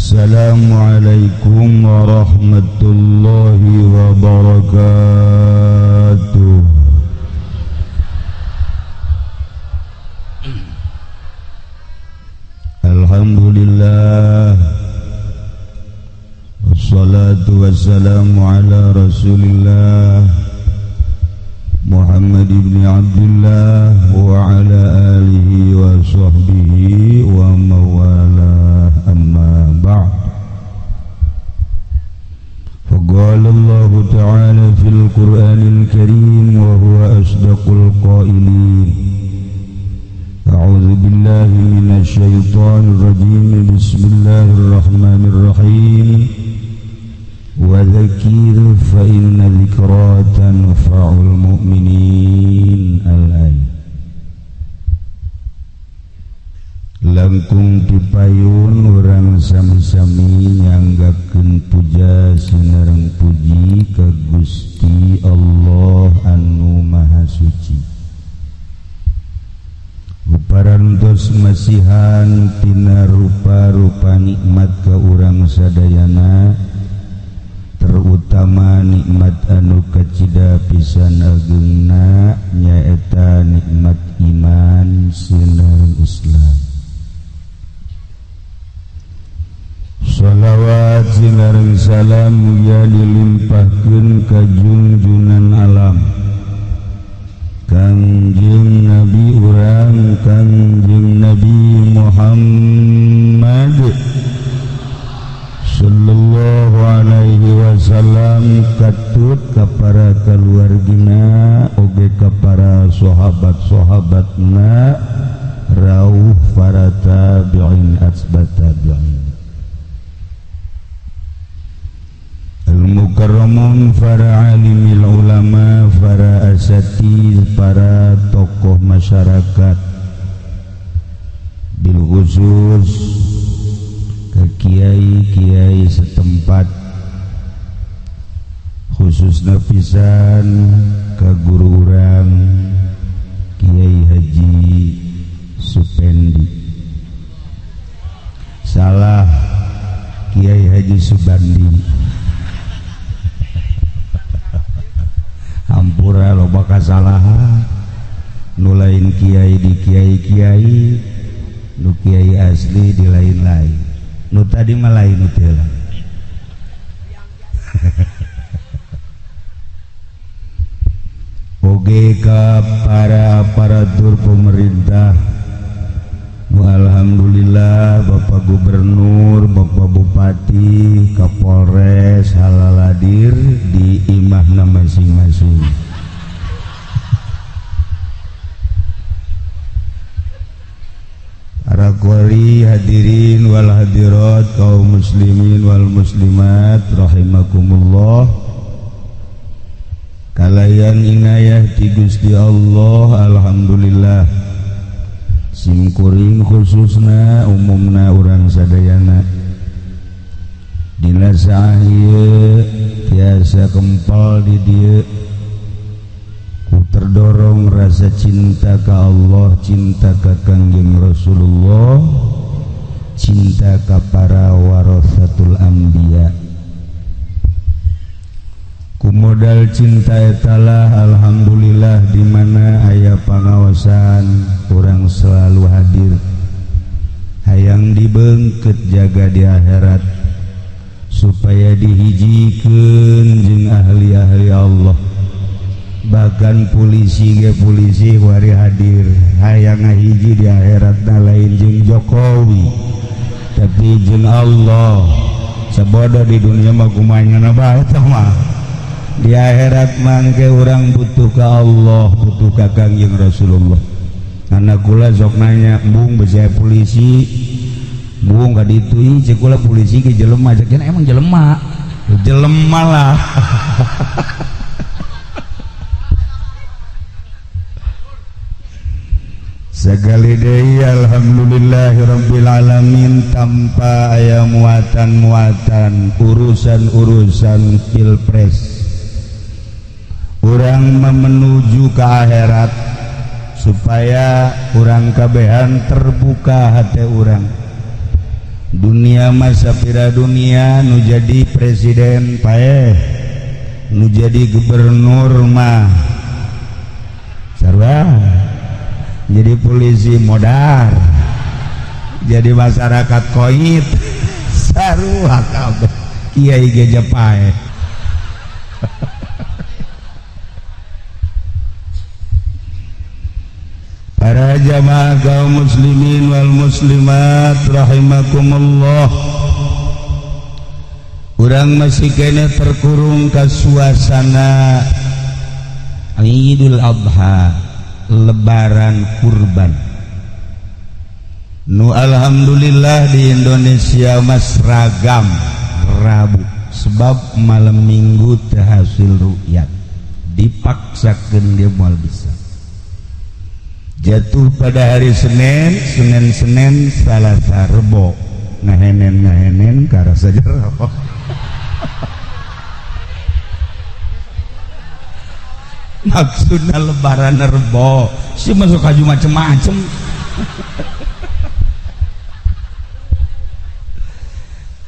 Assalamualaikum warahmatullahi wabarakatuh. Alhamdulillah, wassalatu wassalamu ala rasulillah Muhammad ibn Abdullah wa ala alihi wa sahbihi wa mawalah, amma ba'd. Faqala Allah ta'ala fil Qur'anil Karim wa huwa asdaqul qailin. A'udzu billahi minasy syaithanir rajim. Bismillahirrahmanirrahim. Wa dzakir fa inna dzikra tanfa'ul mu'minin. Al-ayat. Langkung tipayun urang sami-sami nyanggakeun puja sinareng puji ka Gusti Allah anu Maha Suci. Uparantos masihan tina rupa-rupa nikmat ka urang sadayana, terutama nikmat anu kacida pisan ageungna nyaeta nikmat iman sinareng Islam. Shalawat sinareng salam mugia dilimpahkeun ka junjunan alam Kangjeng Nabi urang Kangjeng Nabi Muhammad sallallahu alaihi wasallam, katut ka para kaluargina oge ka para sahabat-sahabatna, rauh para tabi'in asbat tabi'in. Al-mukarramun, para alimil ulama, para asatiz, para tokoh masyarakat, bil khusus ke kiai-kiai setempat, khususna pisan ka guru urang Kiai Haji Supendi, salah Kiai Haji Subandi. Hampura loba kasalahan, nu lain kiai di kiai-kiai, nu kiai asli di lain-lain, nu tadi mah lain nu teu lah. Oge ka para aparatur pemerintah, alhamdulillah Bapak Gubernur, Bapak Bupati, Kapolres halaladir di imahna masing-masing. Para qori hadirin wal hadirat, kaum muslimin wal muslimat rahimakumullah. Kalayan inayah ti Gusti Allah, alhamdulillah. Simkuring khususna umumna urang sadayana dina saah ieu tiasa kempal di dieu ku terdorong rasa cinta ka Allah, cinta ka Kangjeng Rasulullah, cinta ka para warasatul anbiya. Ku modal cinta etalah alhamdulillah di mana aya pangaosan urang selalu hadir, hayang dibeungkeut jaga di akhirat supaya dihijikeun jeung ahli-ahli Allah. Bahkan polisi ge polisi wari hadir hayang ngahiji di akhiratna lain jeung Jokowi tapi jeung Allah. Sabodo di dunia mah kumaha nya bae tah mah. Di akhirat mangke urang butuh ka Allah, butuh ka Kangjeng Rasulullah. Anak kula sok nanya, "Bung besi polisi, bung ka ditu ih cek kula polisi ge jelema." Cek emang jelema. Jelema lah. Sekali deui alhamdulillahirabbil alamin tanpa aya muatan-muatan urusan-urusan pilpres. Urang menuju ke akhirat supaya urang kabehan terbuka hati urang. Dunia masa pira dunia nu jadi presiden paeh, nu jadi gubernur mah sarua, jadi polisi modar, jadi masyarakat koit sarua kabeh, kiai ge paeh. Para jamaah kaum muslimin wal muslimat rahimakumullah, urang masih kene terkurung ke suasana Idul Adha, Lebaran kurban. Nu alhamdulillah di Indonesia mas ragam Rabu, sebab malam Minggu terhasil rukyat, dipaksakan dia moal bisa. Jatuh pada hari Senin, Senin, Senin, Salasa, Rebo, ngahenen ngahenen karasa jero. Maksudnya lebaran Rebo si masuk kaju macem-macem.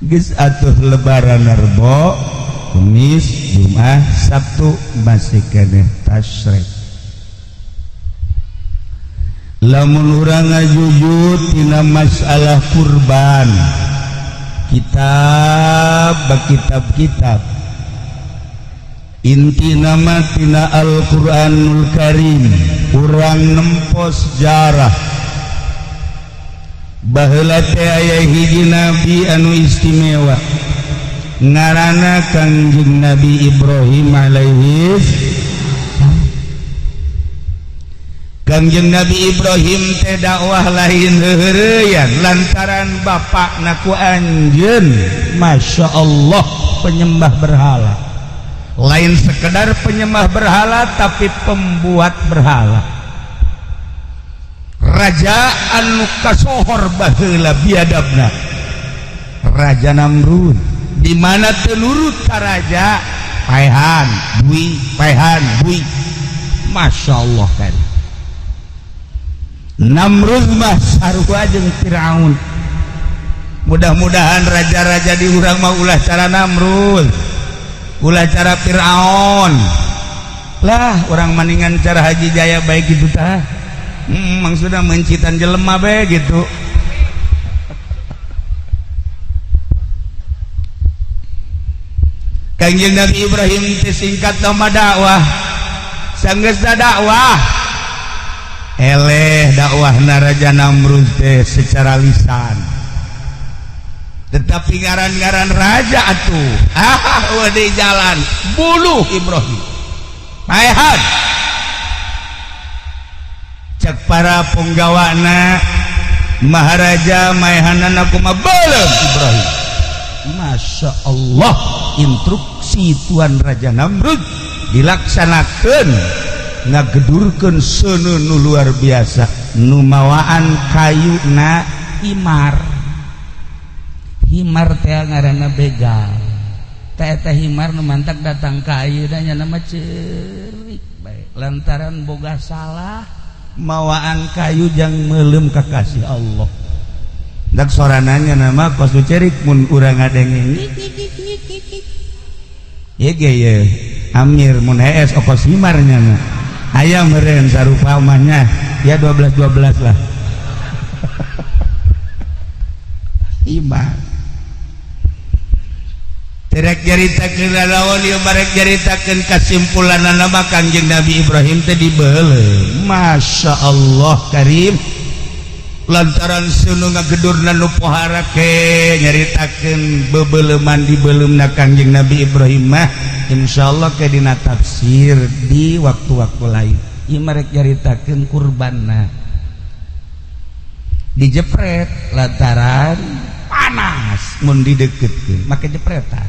Geus atuh lebaran Rebo, Kamis, Jumat, Sabtu masih keneh tasyrik. Lamun urang ngajujud tina masalah kurban, kitab kitab-kitab inti nama tina Al-Qur'anul Karim, urang nempo sejarah baheula teh aya hiji nabi anu istimewa ngaranna Kangjeng Nabi Ibrahim alaihi. Kangjeng Nabi Ibrahim teh dakwah lain heureyan lantaran bapakna ku anjeun Masya Allah penyembah berhala, lain sekedar penyembah berhala tapi pembuat berhala, raja anu kasohor baheula biadabna, Raja Namrud, di mana teu nurut ka raja paehan bui, paehan bui. Masya Allah kan Namrud mah sarua jeung Firaun. Mudah-mudahan raja-raja di urang mah ulah cara Namrud, ulah cara Firaun lah, orang maningan cara Haji Jaya baik gitu tah. Maksudnya mencitan jelema bae gitu. Kangjeng Nabi Ibrahim teh singkat nama dakwah, sanggeus dakwah eleh dakwah Raja Namrud teh secara lisan, tetapi ngaran-ngaran raja atuh ah di jalan bunuh Ibrahim paehan. Cek para punggawana Maharaja maehanana kumaha beuleum Ibrahim. Masya Allah, instruksi Tuan Raja Namrud dilaksanakan, ngagedurkeun seuneu nu luar biasa, nu mawaan kayuna himar. Himar teh ngaranna begal. Teh teh himar nu mantak datang ka ayeuna nya nama ceurik bae lantaran boga salah mawaan kayu jang meuleum ka kasih Allah. Dak sorananya nama kos nu ceurik mun urang ngadenge. Ye ge ye Amir mun hees okos himarnya na. Ayam meren sarupa omahnya ya 12 12 lah. Imah terek nyaritakeun lalawan ieu barek nyaritakeun kasimpulanna mah Kangjeng Nabi Ibrahim teh dibeuleum. Masya Allah Karim, lantaran seuneu ngagedurna nu pohara ke nyaritakeun bebeuleman dibeuleumna Kangjeng Nabi Ibrahim mah insyaallah ke dina tafsir di waktu-waktu lain. Ieu marek nyaritakeun kurbanna dijepret lantaran panas mun dideketkeun make jepretan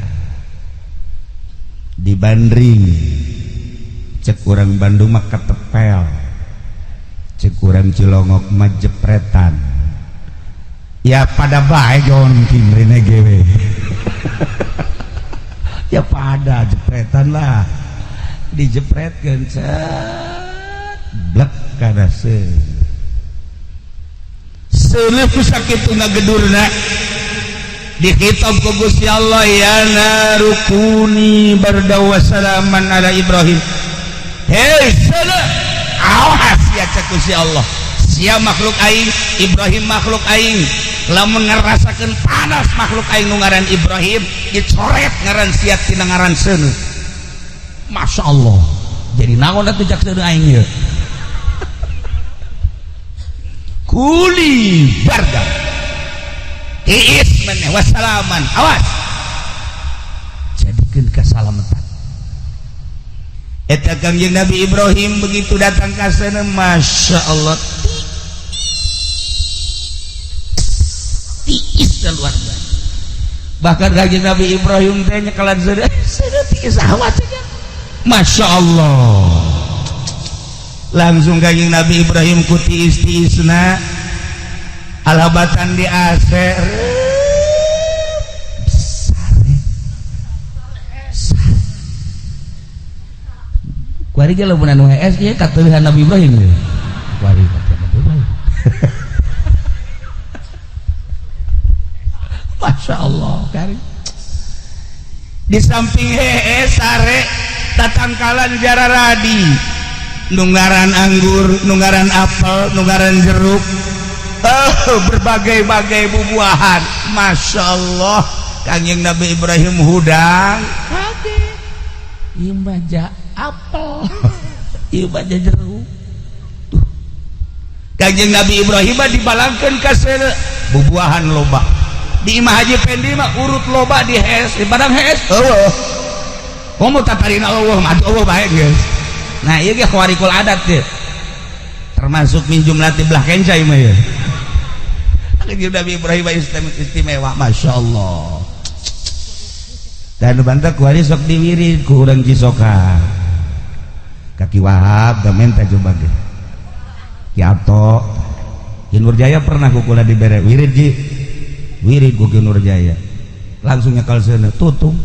dibandring cek urang Bandung mah ketepel, cek urang Cilongok mah jepretan. Ya pada bae jon kimrine gewe. Ya pada jepretan lah, dijepretkeun cet blek kana seuleuh ku sakitu ngagedurna. Dikhitab ku Gusti Allah, ya naru kuni barda wa salaman ala Ibrahim. Hei seuneu, awas ya, cek Gusti Allah, sia makhluk aing, Ibrahim makhluk aing, lamun ngerasakeun panas makhluk aing nu ngaran Ibrahim, dicoret ngaran sia tina ngaran seuneu. Masya Allah, jadi naon atuh cak seuneu aing ieu? Kuli barda tiis maneh wassalaman, awas, jadikeun kasalamatan. Eta Kangjeng Nabi Ibrahim begitu datang ka sana, Masya Allah, tiis dan luar biasa. Bahkan Kangjeng Nabi Ibrahim teh nyekelan seuneu, seuneu tiis awat. Masya Allah, langsung Kangjeng Nabi Ibrahim ku tiis-tiisna alabatan di AC. Sare sare. Kuari ge lamun anu HS ieu kateuhan Nabi Ibrahim ieu. Kuari kateuhan Nabi Ibrahim. Masya Allah kari. Di samping hees sare, tatangkalan jararadi, nunggaran anggur, nunggaran apel, nunggaran jeruk, oh, berbagai-bagai bubuahan. Masya Allah, Kangjeng Nabi Ibrahim hudang kaget, ieu baja apel, ieu baja jeruk. Tuh, Kangjeng Nabi Ibrahim mah dibalangkeun ka seuneu, bubuahan loba. Di Imah Haji Pendi mah urut loba di hees, di padang hees eueuh. Komo tatarina eueuh mah eueuh bae geus. Nah, ieu ge khawarikul adat teh, termasuk min jumlati belah kenca ieu mah ieu. Kangjeng Nabi Ibrahim istimewa, Masya Allah. Dan bantah kuari sok diwirid ku urang Cisoka, Kaki Wahab da menta coba ge Ki Ato Ki Nurjaya pernah ku kula dibere wirid ji, wirid ku Ki Nurjaya, langsung nyekal seuneu, tutung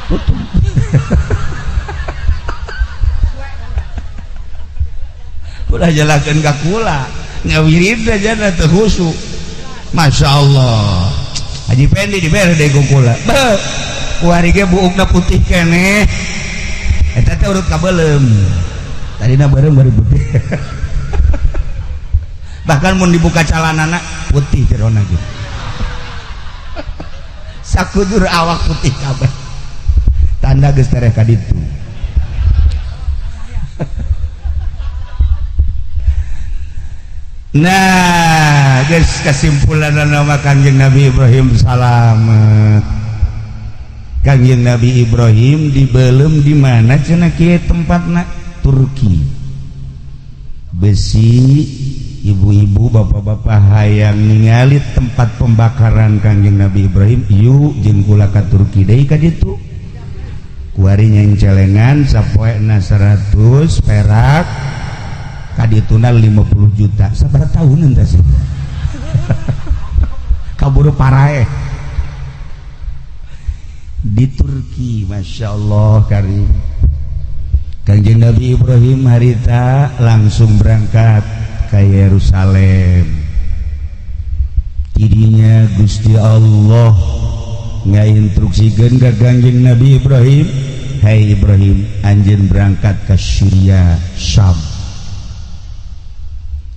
tutung. Ulah jelaskeun ka kula, ngawirid aja na teu khusyuk. Masya Allah, Haji Pendi dibere deui ku kula. Beuh, kuari ge buukna putih keneh. Eta teh urut kabeuleum, tadina beureum bari putih. Bahkan mun dibuka calanana putih jerona ge, sakujur awak putih kabeh, tanda geus tereh ka ditu. Nah, guys, kesimpulan nama Kangjeng Nabi Ibrahim salamet. Kangjeng Nabi Ibrahim dibelem di mana cenah kieu tempatna? Turki. Besi ibu-ibu bapak-bapak hayang ningali tempat pembakaran Kangjeng Nabi Ibrahim, yuk jeung kula ka Turki deui ka ditu. Kuari nyencelengan sapoena 100 perak, kadituna 50 juta. Sabaraha tahun entah sih kaburu paraeh di Turki. Masya Allah karim. Kangjeng Nabi Ibrahim harita langsung berangkat ke Yerusalem. Tidinya Gusti Allah ngainstruksikeun ka Kangjeng Nabi Ibrahim, "Hai Ibrahim, anjeun berangkat ke Syria, Syam."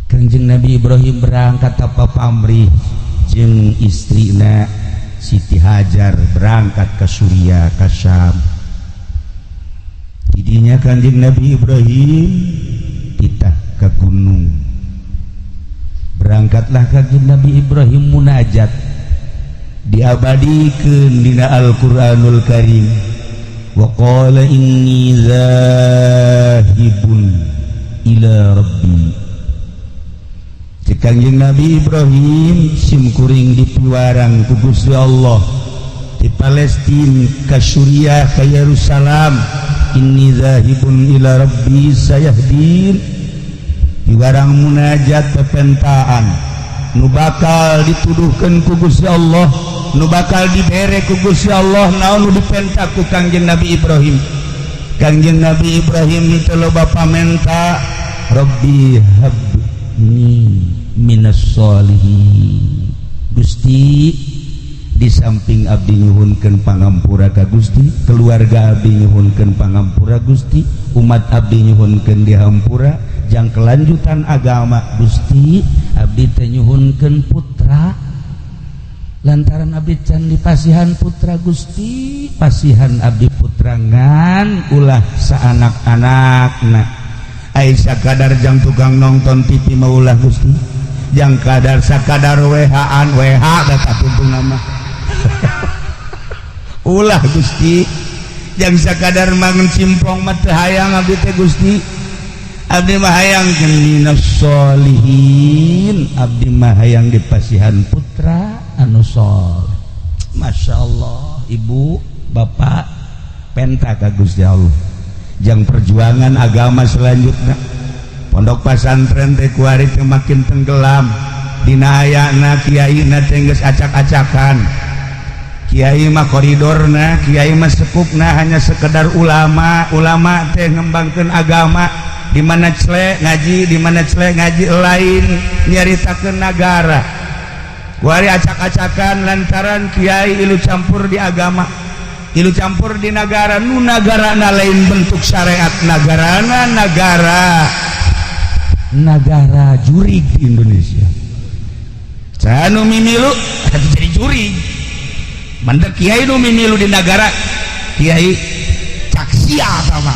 Kangjeng Nabi Ibrahim berangkat tanpa pamrih jeung istrina Siti Hajar, berangkat ke Suriah, ke Syam. Tidinya Kangjeng Nabi Ibrahim titah ke gunung. Berangkatlah Kangjeng Nabi Ibrahim munajat, diabadikeun dina Al-Qur'anul Karim. Wa qala inni zahibun ila rabbi. Kangjeng Nabi Ibrahim simkuring dipiwarang ku Gusti Allah di Palestina ka Suriah ka Yerusalem, inni zahibun ila rabbi sayahdin. Piwarang munajat pepentaan nu bakal dituduhkeun ku Gusti Allah, nu bakal dibere ku Gusti Allah, naon nu dipenta ku Kangjeng Nabi Ibrahim. Kangjeng Nabi Ibrahim teu loba pamenta, Rabbi habni minas sholihin, Gusti Di samping abdi nyuhunkeun pangampura ka Gusti, keluarga abdi nyuhunkeun pangampura Gusti, umat abdi nyuhunkeun dihampura jang kelanjutan agama Gusti. Abdi teh nyuhunkeun putra lantaran abdi can dipasihan putra. Gusti, pasihan abdi putra ngan ulah saanak-anakna. Ai sakadar jang tukang nonton TV mah ulah, Gusti, jang kadar sakadar WH-an WH kata tuntung nama ulah, Gusti. Jang sakadar mangan simpong mah teu hayang abdi teh, Gusti. Abdi mah hayang minas solihin, abdi mah hayang dipasihan putra anu soleh. Masya Allah, ibu bapak penta ka Gusti Allah jang perjuangan agama selanjutnya. Pondok pesantren teh kuari teh makin tenggelam dina ayana kiai na teh geus acak-acakan. Kiai mah koridorna, kiai mah sekupna hanya sekedar ulama. Ulama teh ngembangkeun agama di mana cele ngaji, di mana cele ngaji, lain nyaritakeun nagara. Kuari acak-acakan lantaran kiai ilu campur di agama, ilu campur di negara. Nu nagara na lain bentuk syariat, nagarana negara negara jurig di Indonesia. Canu mimilu jadi jurig mandek. Kiai nu mimilu di negara, kiai cak sia sama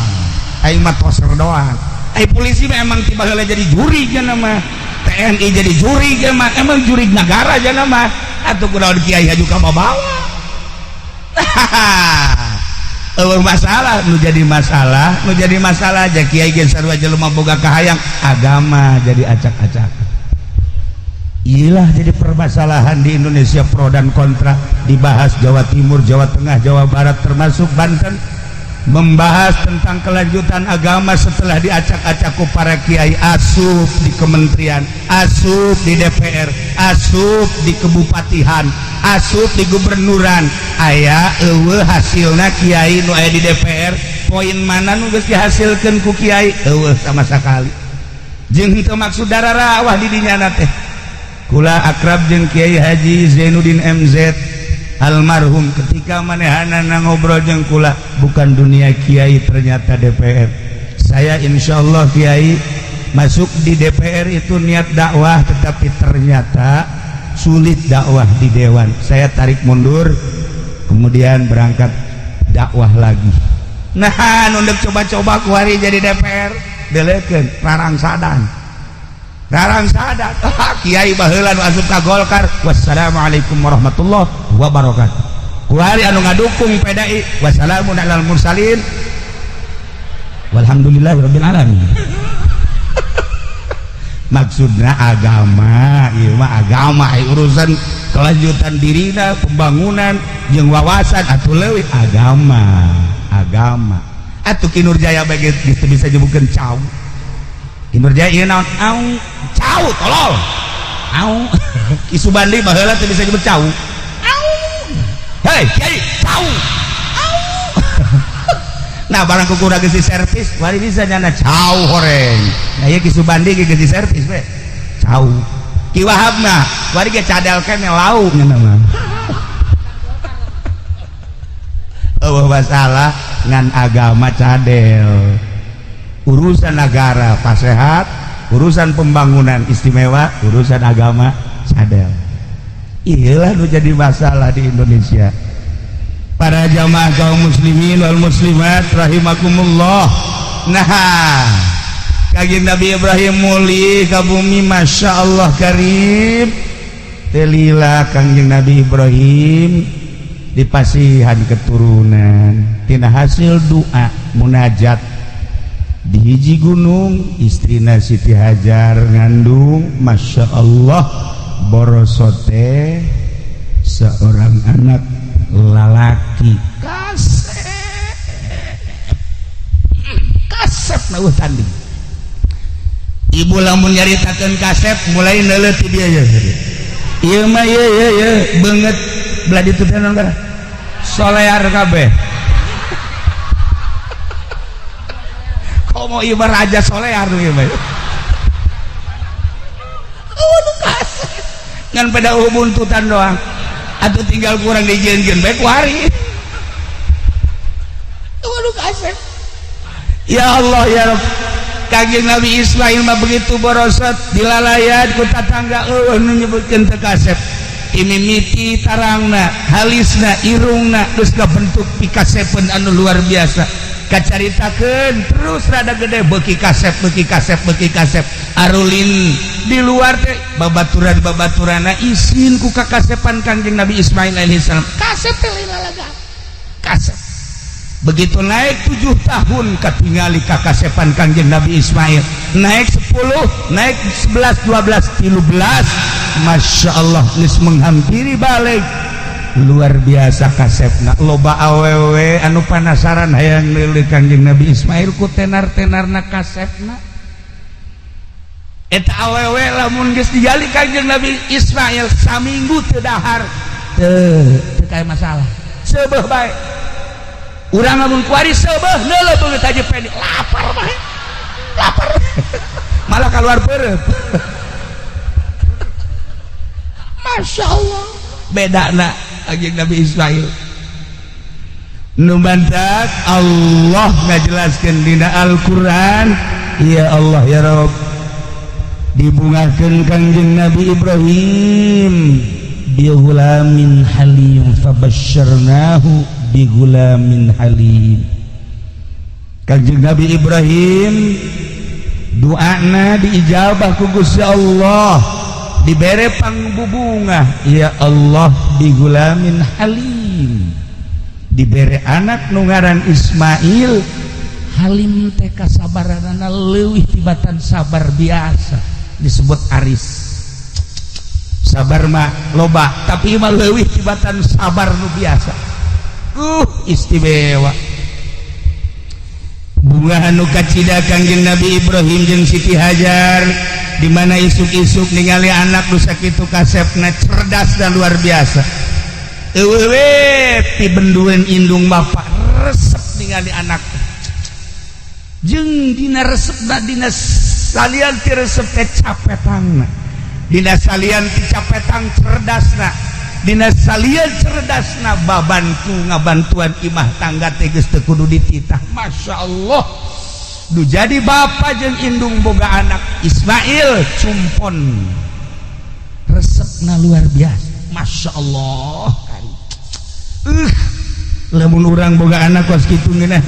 aing mah toser doang. Ai polisi mah emang tiba heula jadi jurig ya nama, TNI jadi jurig ya mah, emang jurig negara aja nama. Atuh kunaon kiai haju ka bawa? Eueuh masalah. Nu jadi masalah, nu jadi masalah aja kiai ge sarua jelema boga kahayang agama, jadi acak-acakan. Iyalah, jadi permasalahan di Indonesia pro dan kontra dibahas Jawa Timur, Jawa Tengah, Jawa Barat, termasuk Banten, membahas tentang kelanjutan agama setelah diacak-acak ku para kiai asup di kementerian, asup di DPR, asup di kebupatihan, asup di gubernuran. Aya eueuh hasilna kiai nu aya di DPR? Poin mana nu geus dihasilkeun ku kiai? Eueuh sama sekali. Jeung henteu maksud dararawah di dinya teh. Kula akrab jeung Kiai Haji Zainuddin MZ almarhum. Ketika manehanana ngobrol jeung kula, bukan dunia kiai, ternyata DPR. Saya insya Allah, kiai, masuk di DPR itu niat dakwah, tetapi ternyata sulit dakwah di dewan. Saya tarik mundur, kemudian berangkat dakwah lagi. Nah, nunduk coba-coba kuari jadi DPR delekeun rarangsadan rarangsadan. Kiai baheula nu asup ka Golkar, wassalamualaikum warahmatullahi wabarakatuh. Kuari anu ngadukung PDI, wassalamun alal mursalin walhamdulillahirabbil alamin. Maksudnya agama ieu mah, agama urusan kelanjutan dirina, pembangunan jeung wawasan atuh leuwih agama. Agama atuh Ki Nurjaya bae geus teu bisa nyebutkeun cau. Ki Nurjaya ieu naon? Au, cau tolol, au. Ki Subandi baheula teu bisa nyebut cau. Au, hei kiai, cau, au. Nah, barang kuku geus di servis bari bisa nyana cau horeng. Nah, ieu Ki Subandi ge geus di servis we cau. Ki Wahab mah bari ge cadel kene lau nyana mah. Eueuh masalah, ngan agama cadel, urusan negara pasehat, urusan pembangunan istimewa, urusan agama cadel. Iyalah nu jadi masalah di Indonesia. Para jamaah kaum muslimin wal muslimat rahimakumullah. Nah, Kanjeng Nabi Ibrahim mulih ka bumi, Masya Allah karim. Telila Kangjeng Nabi Ibrahim dipasihan keturunan tina hasil doa munajat di hiji gunung. Istrina Siti Hajar ngandung. Masya Allah, borosote seorang anak lalaki kasep kasep na tanding. Ibu lamun nyaritakeun kasep mulai neuleuh ti dia ya. Ieu mah ieu ieu ieu beungeut belah ditu teh naon solear kabeh. Komo ieu mah raja solear ieu mah. Oh, nu kasep ngan pada buntutan doang. Atau tinggal kurang dijieun-jieun bae ku hari. Waduh, kasep. Ya Allah ya Rabb. Kangjeng Nabi Ismail mah begitu borosot dilalayan ku tatangga, eueuh nu nyebutkeun teu kasep. Imimiti tarangna, halisna, irungna geus kabentuk pikasepeun anu luar biasa. Kacaritakeun terus rada gede, beuki kasep, beuki kasep, beuki kasep. Arulin di luar teh babaturan babaturana isin ku kakasepan Kangjeng Nabi Ismail alaihissalam. Kasep teh lalaga. Kasep. Begitu naik 7 tahun katingali kakasepan Kangjeng Nabi Ismail. Naik 10, naik 11, 12, 13. Masya Allah, geus menghampiri balig. Luar biasa kasepna. Loba awewe anu panasaran hayang neuleuh Kangjeng Nabi Ismail ku tenar-tenarna kasepna. Eta awewe lamun geus digali Kangjeng Nabi Ismail saminggu teu dahar, teu teu kaya masalah. Seubeuh bae. Urang lamun kuari seubeuh neuleuh beungeut aja pendi, lapar bae. Lapar. Malah keluar peureub. Masya Allah. Beda na Kangjeng Nabi Ismail. Nu mantak Allah ngajelaskeun dina Al-Qur'an, ya Allah ya Rabb, dibungakeun Kangjeng Nabi Ibrahim bi ghulamin halim, fabasyarnahu bi ghulamin halim. Kangjeng Nabi Ibrahim doana diijabah ku Gusti Allah, dibere pangbubungah, ya Allah, bi ghulamin halim, dibere anak nu ngaran Ismail. Halim teh kasabaranana leuwih tibatan sabar biasa, disebut aris. Sabar mah loba, tapi mah leuwih tibatan sabar nu biasa. Istimewa. Bunga anu kacida Kangjeng Nabi Ibrahim jeung Siti Hajar, di mana isuk-isuk ningali anak nu sakitu kasepna, cerdas dan luar biasa. Eueuh we pibenduen indung bapak resep ningali anak. Jeung dina resepna, dina salian ti resep teh capetangna, dina salian ti capetang cerdasna, dina salian cerdasna babantu ngabantuan imah tangga teh geus teu kudu dititah. Masya Allah, nu jadi bapak jeung indung boga anak Ismail cumpon, resepna luar biasa. Masya Allah, lamun urang boga anak kos kitu ngeunah.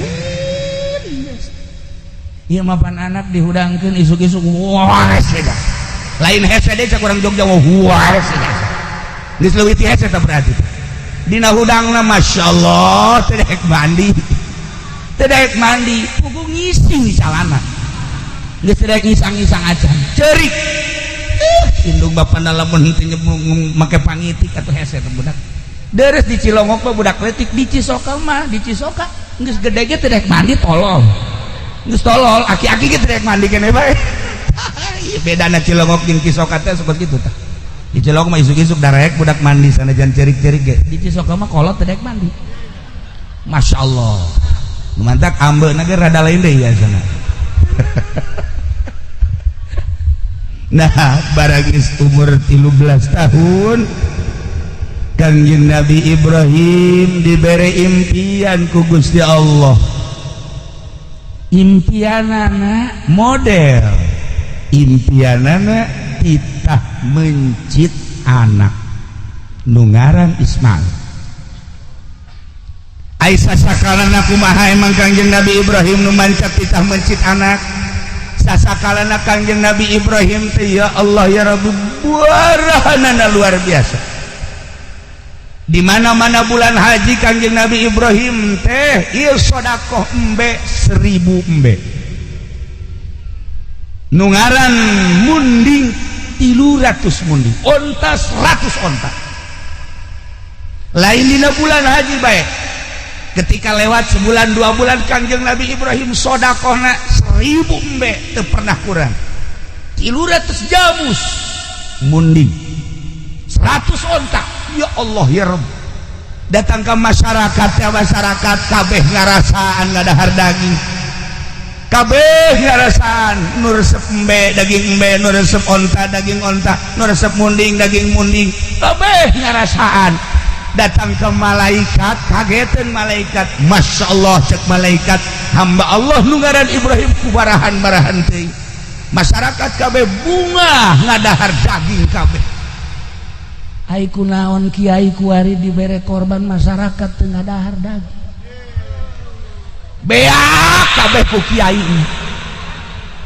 Ieu mapan anak dihudangkeun isuk-isuk, wah hese. Lain hese deui, cak urang Jogja, wah hese. Geus leuwih ti hese tah berarti. Dina hudangna, Masya Allah, teu daek mandi. Teu daek mandi, puguh ngising di calana. Geus teu daek ngisang-ngisang acan. Ceurik. Indung bapana lamun henteu make pangitik atuh hese teh budak. Deres di Cilongok mah budak leutik, di Cisoka mah, di Cisoka geus gede ge teu daek mandi, tolol. Geus tolol, aki-aki ge teu daek mandi keneh bae. Ieu bedana Cilongok jeung Cisoka teh seperti itu tah. Di Cilongok mah isuk-isuk darek budak mandi sanajan ceurik-ceurik ge. Di Cisoka mah kolot teu daek mandi. Masya Allah. Mantak ambeuna ge rada lain deui ya sana. Nah, barang geus umur 13 tahun Kangjeng Nabi Ibrahim dibere impian ku Gusti Allah. Impianana model, impianana titah mencit anak nu ngaran Ismail. Aisyah sakalana kumaha emang Kangjeng Nabi Ibrahim nu mancap titah mencit anak? Sasakalana Kangjeng Nabi Ibrahim teh, ya Allah ya Rabbi, buarahanana luar biasa. Di mana-mana bulan haji Kangjeng Nabi Ibrahim teh ieu sodakoh embe 1000 embe. Nu ngaran munding 300 munding, onta 100 onta. Lain dina bulan haji bae. Ketika lewat sebulan 2 bulan Kangjeng Nabi Ibrahim sodakohna 1000 embe teu pernah kurang. 300 jamus munding, 100 onta. Ya Allah ya Rabb, datang ke masyarakat ya, masyarakat kabeh ngarasaan ngadahar daging, kabeh ngarasaan nu resep embe daging embe, nu resep onta daging onta, nu resep munding daging munding, kabeh ngarasaan. Datang ke malaikat, kagetan malaikat. Masya Allah, cek malaikat, hamba Allah nu ngaran Ibrahim kubarahan-barahan teuing. Masyarakat kabeh bunga ngadahar daging kabeh. Ai kunaon kiai kuari dibere korban masyarakat teu ngadahar daging? Beak kabeh ku kiai.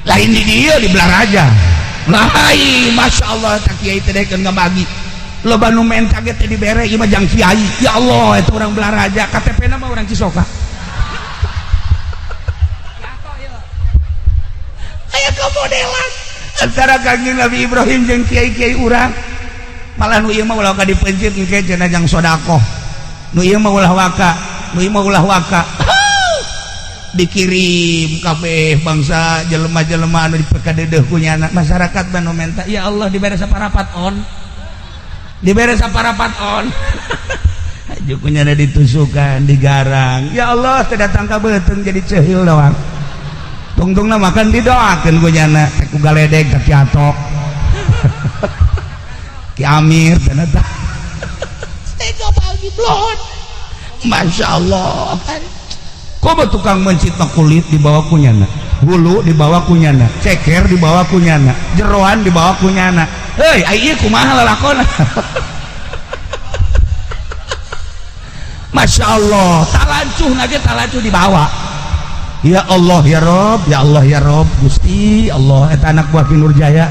Lain di dieu, di Balaraja. Lain, Masya Allah, tak kiai teh dekeun ngabagi. Loba nu menta ge teh dibere, ieu mah jang kiai. Ya Allah, itu orang Balaraja, KTP na mah orang Cisoka. Aya kemodelan antara Kangjeng Nabi Ibrahim jeung kiai-kiai urang. Malah nu ieu mah ulah ka dipencit engke cenah jang sedekah. Nu ieu mah ulah waka, nu ieu mah ulah waka. Dikirim kabeh bangsa jelema-jelema anu dipekadeudeeh ku nyana. Masyarakat banu menta, ya Allah, dibere saparapat on. Dibere saparapat on. Haju ku nyana ditusukan, digarang. Ya Allah, teu datang ka beuteung jadi ceuhil doang. Tungtungna makan didoakeun ku nyana, ku galedeg ka Ki Atok. Ki Amir dan eta. Tega pagi blon. Masya Allah. Komo tukang mencit mah kulit dibawa ku nyana, hulu dibawa ku nyana, ceker dibawa ku nyana, jeroan dibawa ku nyana. Hei, ai ieu kumaha lalakona? Masya Allah, talancuh nage talancuh dibawa. Ya Allah ya Rob, ya Allah ya Rob, Gusti Allah, eta anak buah Ki Nurjaya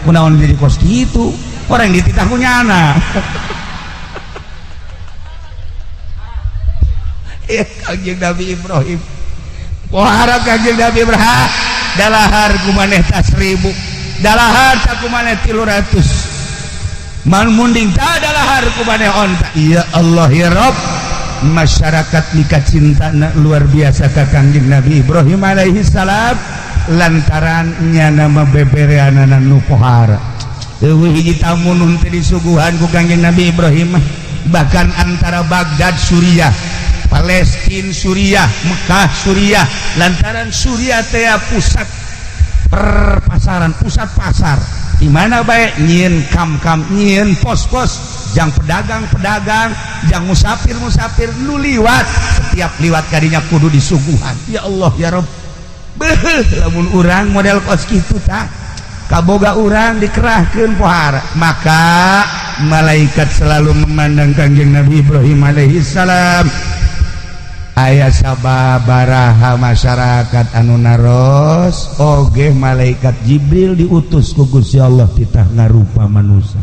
kunaon jadi kos kitu? Orang dititah ku nyana. Ya Kangjeng Nabi Ibrahim. Pohara Kangjeng Nabi Ibrahim, dalahar ku maneh ta 1000, dalahar ta ku maneh 300. Man munding ta dalahar ku maneh onta. Ya Allah ya Rob, masyarakat nikah cinta luar biasa ka Kangjeng Nabi Ibrahim alaihi salam lantaran nyana mah bebereanana nu pohara. Eueuh hiji tamu nu teu disuguhan ku Kangjeng Nabi Ibrahim, bahkan antara Baghdad Suriah, Palestina Suriah, Mekah Suriah, lantaran Suriah teh pusat perpasaran, pusat pasar. Di mana bae nyieun kam-kam, nyieun pos-pos, jang pedagang-pedagang, jang musafir-musafir nu liwat, setiap liwat kadinya kudu disuguhan. Ya Allah ya Rob. Beuh, lamun urang model kos kitu tah, kaboga urang dikerahkeun pohara. Maka malaikat selalu memandang Kangjeng Nabi Ibrahim alaihi salam. Aya sababaraha masyarakat anu naros oge malaikat Jibril diutus ku Gusti Allah titah ngarupa manusia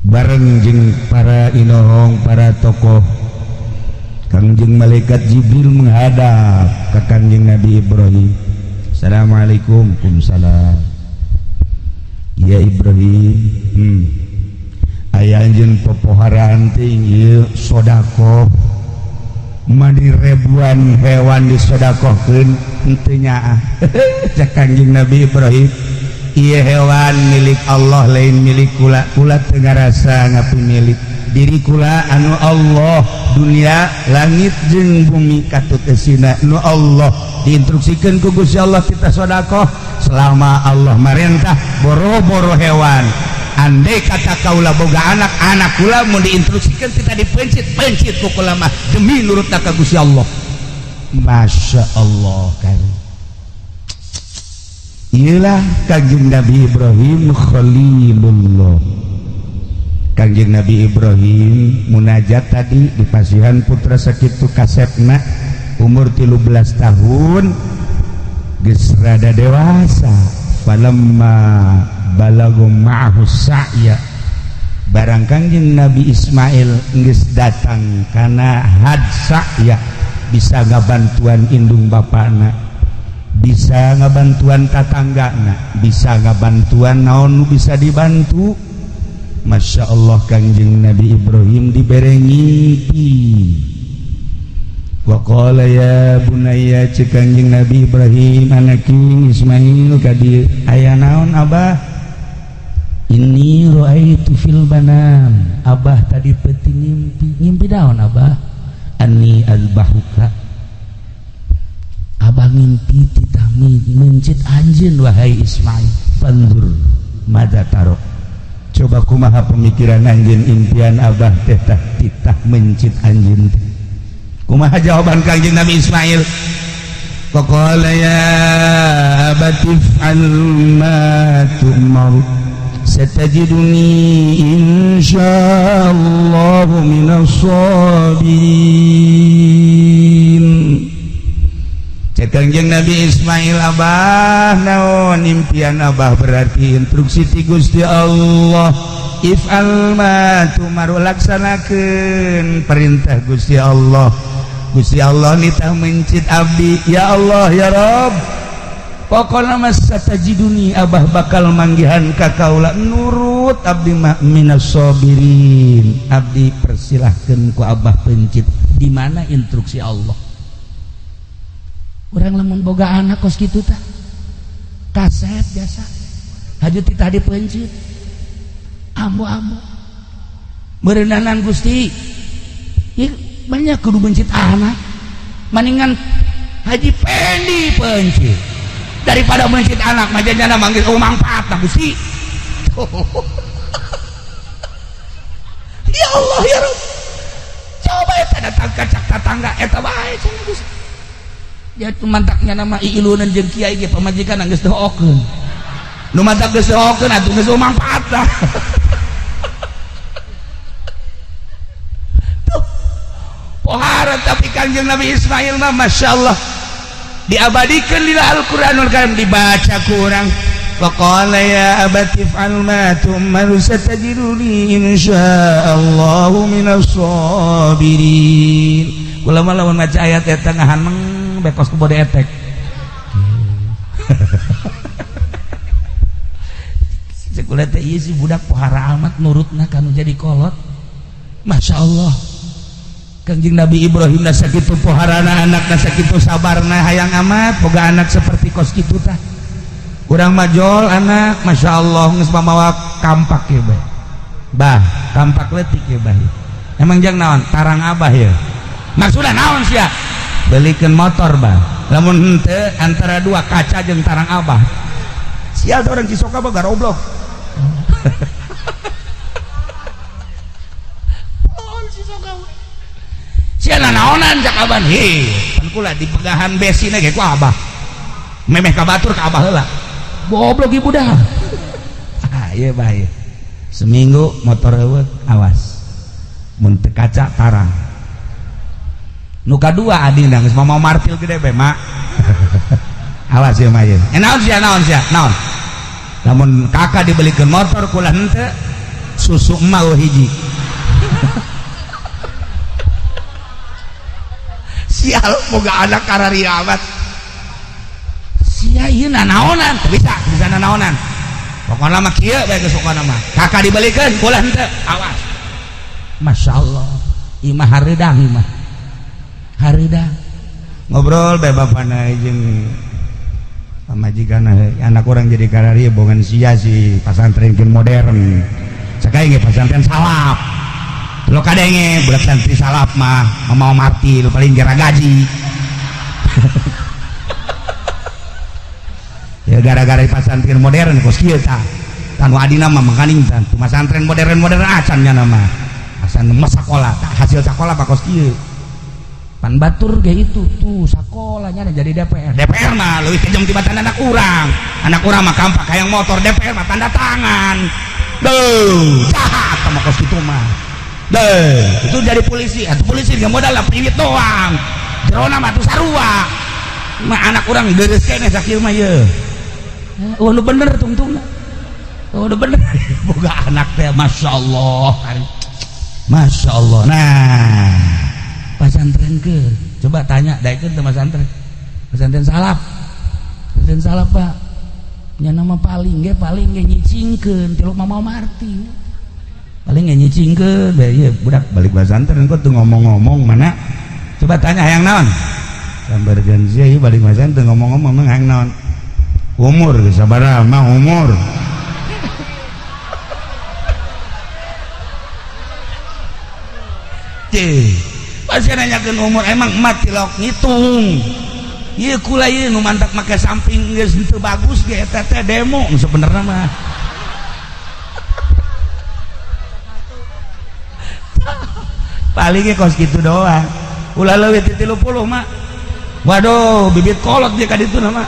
bareng jeung para inohong, para tokoh. Kangjeng malaikat Jibril menghadap ke Kangjeng Nabi Ibrahim. Assalamualaikum. Waalaikumsalam. Ya Ibrahim, aya anjeun popoharaan teh ieu sedekah mani ribuan hewan disodakohkeun henteu nyaah. Cek Kangjeng Nabi Ibrahim, ieu hewan milik Allah lain milik kula. Kula teu ngarasa ngapi milik diri kula, anu Allah dunia langit jeung bumi katut esina nu Allah. Diinstruksikeun ku Gusti Allah kita sodakoh selama Allah marentah boro-boro hewan. Andai kata kaula boga anak, anak kula mau diinstruksikan kita dipencit-pencit ku kula mah demi nurut ka Gusti Allah. Masya Allah kan. Iyalah Kangjeng Nabi Ibrahim Khalilullah. Kangjeng Nabi Ibrahim munajat tadi di pasihan putra sakitu kasepna umur 13 tahun geus rada dewasa. Falamma balagu ma'ahu sa'ya, barang Kangjeng Nabi Ismail geus datang kana had sa'ya, bisa ngabantuan indung bapana, bisa ngabantuan tatanggana, bisa ngabantuan naon nu bisa dibantu. Masya Allah, Kangjeng Nabi Ibrahim dibere ngimpi. Wa qala ya bunayya, cek Kangjeng Nabi Ibrahim, anaki Ismail ka dieu. Aya naon, Abah? Inni ra'aitu fil manam, Abah tadi peuting ngimpi. Ngimpi naon, Abah? Anni azbahuka, Abah ngimpi titah mencit anjeun wahai Ismail. Fanzur madza taro, Coba kumaha pemikiran anjeun, impian Abah teh tah titah mencit anjeun teh? Kumaha jawaban Kangjeng Nabi Ismail? Faqala ya abati if'al ma tu'mar, satajiduni insyaallah minas sabirin. Cek Kangjeng Nabi Ismail, "Abah, naon impian Abah berarti instruksi ti Gusti Allah. If'al ma tu'mar, laksanakeun perintah Gusti Allah. Gusti Allah nitah mencit abdi. Ya Allah, ya Rob, pokokna mah satajiduni, Abah bakal manggihan ka kaula, nurut abdi mah, minas sabirin. Abdi persilahkeun ku Abah pencit." Di mana instruksi Allah? Urang lamun boga anak kos kitu tah kaset biasa haju titah dipencit, ambo-ambo meureunanan Gusti. Ieu banyak kudu mencit anak, maningan Haji Pendi pencit daripada mencit anak majanya manggil, oh, manfaat nah Gusti. Ya Allah, ya Rabb, coba eta datang ka cak tatangga eta bae cenah Gusti. Ya mantaknya nama iilunan jeung kiai ge pamajikan geus doakeun, nu mantak geus doakeun atuh geus manfaat lah. Tuh pohara, tapi Kangjeng Nabi Ismail mah Masya Allah diabadikan di Al-Qur'anul Karim, dibaca ku urang. Faqala ya abati if'al ma tu'mar, satajiduni insyaallah minas sabirin. Kula mah lamun maca ayat eta ngahaneng bekos ku bode etek. Cek kula teh, ieu si budak pohara amat nurutna kanu jadi kolot. Masya Allah. Kangjeng Nabi Ibrahim na sakitu poharana anak, na sakitu sabarna, hayang amat boga anak seperti kos kitu tah. Urang majol anak, Masya Allah, geus mamawa kampak ya bah. Bah, kampak leutik ya bah. Emang jang naon? Tarang Abah ya. Maksudna naon sia? Belikeun motor bah. Lamun henteu antara dua, kaca jeung tarang Abah. Sial tuh orang Cisoka mah garoblok. Oh, Cisoka. Sia naonan cak aban? He, pan kula dipegahan besi ge ku Abah. Memeh ka batur ka Abah heula. Goblok ibu dah. Ah, ieu bah ieu. Seminggu motor eueuh, awas. Mun teu kaca, tarang. Nu kadua adina geus mau martil gede be, Mak. Awas ieu mah ieu. Eh, naon sia, naon sia? Naon? Lamun kakak dibelikeun motor kula henteu, susu emak eueuh hiji. Sial boga anak kararia amat. Sia ieu nanaonan? Teu bisa, bisa nanaonan. Pokona mah kieu bae geus, pokona mah. Kakak dibelikeun kula henteu, awas. Masya Allah, imah hareudang, imah hareudang. Ngobrol bae bapana jeung pamajikan, anak orang jadi kararia bongan sia si pasantren modern. Sakai ge pasantren salaf. Lo kadenge budak santri salaf mah mau martil paling gera gaji. Ya gara-gara pasantren modern kos kieu tah. Tanu adina mah makaning tah. Pasantren modern-modern acan nya nama. Asan mah sakola, hasil sakola mah kos kieu. Pan batur ge itu tuh sakolanya jadi DPR. DPR mah leuwih kejam tibatan anak urang. Anak urang mah kampak hayang motor, DPR mah tanda tangan. Duh, jahat sama kos kitu mah. Deh, itu jadi polisi. Atuh polisi ge modal lah priwit doang. Jerona mah tuh sarua. Mah anak urang deres keneh sakieu mah ye. Oh, nu bener tungtungna. Oh, nu bener. Boga anak teh Masya Allah. Masya Allah. Nah, pasantren ke coba tanya daekeun teu pasantren. Pesantren salaf. Pesantren salaf, Pak. Nya nama paling ge nyicingkeun tilok mama marti. Paling ge nyicingkeun bae ieu budak balik pasantren kok teu ngomong-ngomong mana? Coba tanya hayang naon? Sambarkeun sia ieu balik pasantren ngomong-ngomong mah hayang naon? Umur geus sabaraha mah umur. Cih, pasti nanyakeun umur, emang emak tilok ngitung. Ieu kula ieu nu mantak make samping geus henteu bagus ge eta teh demo sebenarnya mah. Palingnya kos gitu doang. Ulah leuwih ti 30 mah. Waduh, bibit kolot dia ka ditu mah.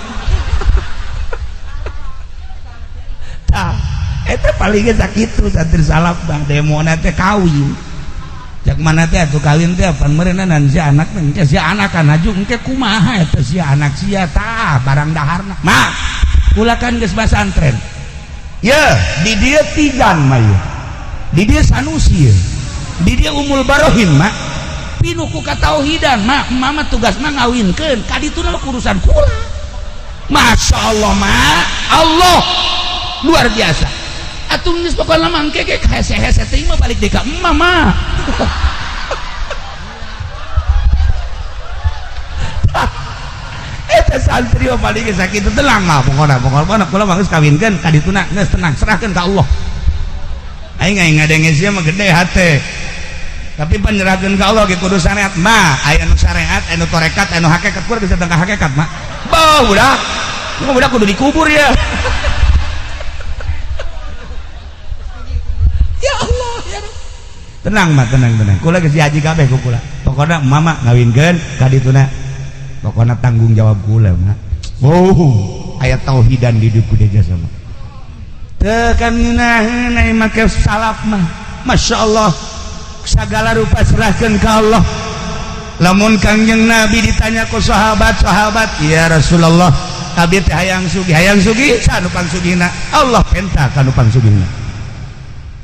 Tah, eta palingnya sakitu santri salaf bang demona teh kawin. Cak mana teh atuh kawin teh pan meureunna si anak engke si anak kan haju engke kumaha eta si anak sia tah barang daharna. Mah, kula kan geus basantren. Ye, di dieu Tijan mah ye. Di dieu Sanusi ye. Di dieu Umul Barohin mah. Pinuh ku katauhidan mah, mama tugas mah ngawinkeun, ka dituna mah urusan kula. Masya Allah mah, Allah luar biasa. Atuh geus pokona mah engke ge hese-hese teuing mah balik deui ka emak mah. Eta santri mah paling geus sakitu tenang mah pokona pokona kula mah geus kawinkeun ka dituna geus tenang serahkeun ka Allah. Aing aing ngadenge sia mah gede hate. Tapi penyerahkeun ka Allah ge kudu syariat mah, aya nu syariat, aya nu tarekat, aya nu hakikat, kudu bisa tentang hakikat mah. Bah budak. Mah budak kudu dikubur ya. Ya Allah ya. Tenang mah, tenang tenang. Kula geus haji kabeh ku kula. Pokona mama ngawinkeun ka dituna. Pokona tanggung jawab kula mah. Oh, aya tauhidan di dieu kudu jasa mah. Teu kan ngeunaheun ai make salaf mah. Masya Allah. Segala rupa serahkeun ka Allah. Lamun Kangjeng Nabi ditanya ku sahabat-sahabat, "Ya Rasulullah, abdi teh hayang sugih saha nu pangsugihna?" Allah penta ka nu pangsugihna.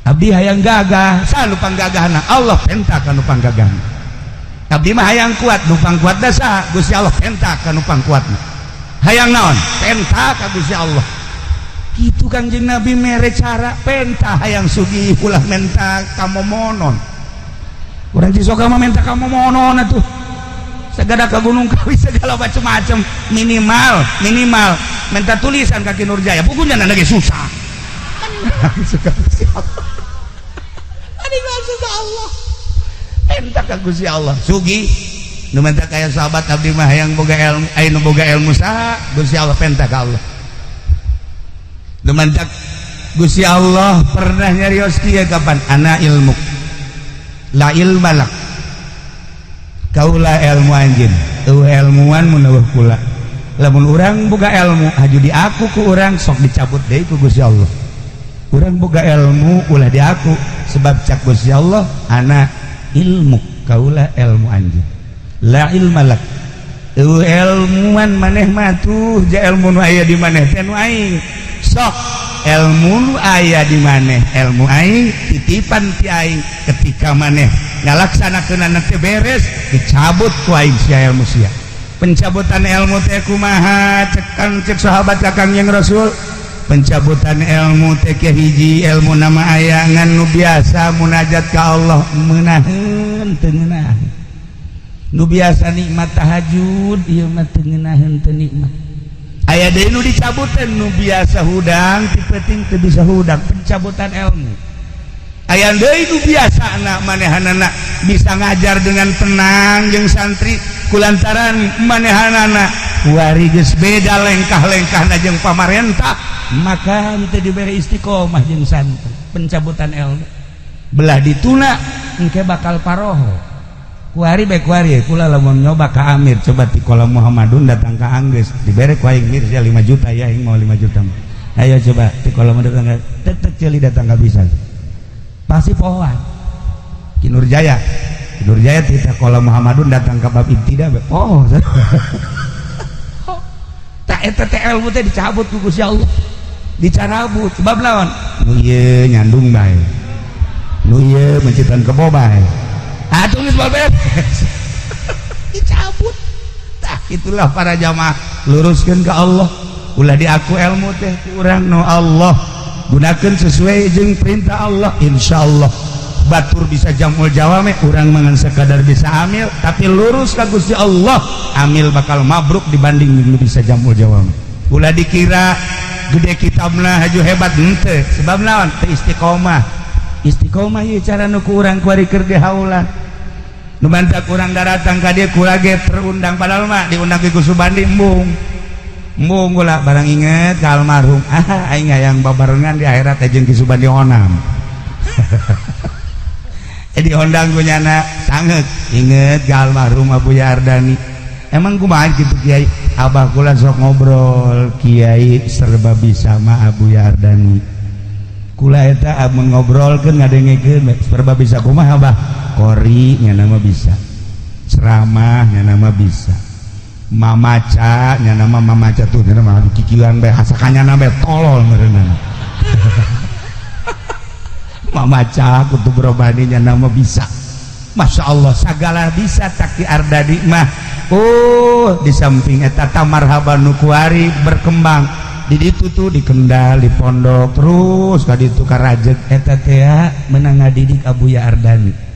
Abdi hayang gagah, saha nu panggagahna? Allah penta ka nu panggagahna. Abdi mah hayang kuat, nu pangkuatna saha? Gusti Allah penta ka nu pangkuatna. Hayang naon? Penta ka Gusti Allah. Kitu Kangjeng Nabi mere cara penta hayang sugih ulah menta kamomonon. Urang Cisoka mah menta kamomonon atuh. Segala ke Gunung Kawi segala macam-macam minimal minimal minta tulisan kaki Nurjaya bukunya lagi susah. Suka Gusti Allah. Ani suka Allah. Enta ka Gusti Allah. Sugi nu menta kaya sahabat abdi mah hayang boga ilmu, aya nu boga ilmu saha? Gusti Allah penta ka Allah. Nu menta Gusti Allah pernah nyarios kieu kapan? Ana ilmu. La ilma lak. Kaula ilmu anjeun. Eueuh ilmuan mun eueuh kula. Lamun urang boga ilmu haju diaku ku urang sok dicabut deui ku Gusti Allah. Urang boga ilmu ulah diaku sebab cak Gusti Allah ana ilmu kaula ilmu anjeun. La ilma lak. Eueuh ilmuan maneh mah tuh ja ilmu nu aya di maneh teh nu aing. Sok ilmu nu aya di maneh, ilmu aing titipan ti aing ketika maneh ngalaksanakeunana teh beres dicabut ku aing sia ilmu sia. Pencabutan ilmu teh kumaha cek cek sahabat ka Kangjeng Rasul? Pencabutan ilmu teh hiji ilmu nama aya ngan nu biasa munajat ka Allah meunaheun teu ngeunaheun. Nu biasa nikmat tahajud ieu mah teu ngeunaheun teu nikmat. Aya deui nu dicabutan nu biasa hudang ti peuting teu bisa hudang, pencabutan ilmu. Aya deui nu biasa anak manehanana bisa ngajar dengan tenang jeung santri kulantaran manehanana wari geus beda lengkah-lengkahna jeung pamarentah maka teu dibere istiqomah jeung santri, pencabutan ilmu. Belah dituna engke bakal paroho. Kuari bae kuari kula lamun nyoba ka Amir coba ti kolam Muhammadun datang ka Anggeus dibere ku aing mir sia 5 juta ya aing mau 5 juta. Ayo coba ti kolam datang ka tek ceuli datang ka bisa. Pasti pohoan. Ki Nurjaya. Ki Nurjaya ti kolam Muhammadun datang ka bab ibtida poho. Tak eta teh ilmu teh dicabut ku Gusti Allah. Dicarabut sebab lawan nu ieu nyandung bae. Nu ieu mencitan kebo bae. Atuh geus beres. Dicabut. Tah itulah para jamaah luruskeun ka Allah. Ulah diaku ilmu teh ku urang nu Allah. Gunakeun sesuai jeung perintah Allah insyaallah. Batur bisa jamul jawame urang mangan sekadar bisa amil tapi lurus ka Gusti Allah amil bakal mabruk dibanding nu bisa jamul jawame. Ulah dikira gede kitabna haju hebat henteu sebab naon teu istiqomah. Istiqomah ieu cara nu ku urang kuari keur dihaulan. Nu mantak urang daratang ka dieu kula ge terundang padahal mah diundang ku Subandi embung. Embung kula barang inget ka almarhum. Ah aing hayang babarengan di akhirat jeung Ki Subandi onam. Dihondang ku nyana sanget inget ka almarhum Abuya Ardani. Emang kumaha gitu, Kiai? Abah kula sok ngobrol, Kiai serba bisa mah Abuya Ardani. Kula eta amun ngobrolkeun, ngadengekeun serba bisa. Kumaha, Abah? Qori nya nama bisa, ceramah nya nama bisa, mamaca nya nama mamaca tuh nya nama kikieuan bae, hasakanya bae tolol meureunana. Mamaca kutub robani nya nama bisa. Masya Allah, segala bisa Taki Ardani mah. Oh, di samping eta marhaban nu kuari berkembang di ditu tuh, di Kendal, di pondok, terus ka ditu ka Rajeg eta teh menang ngadidik Abuya Ardani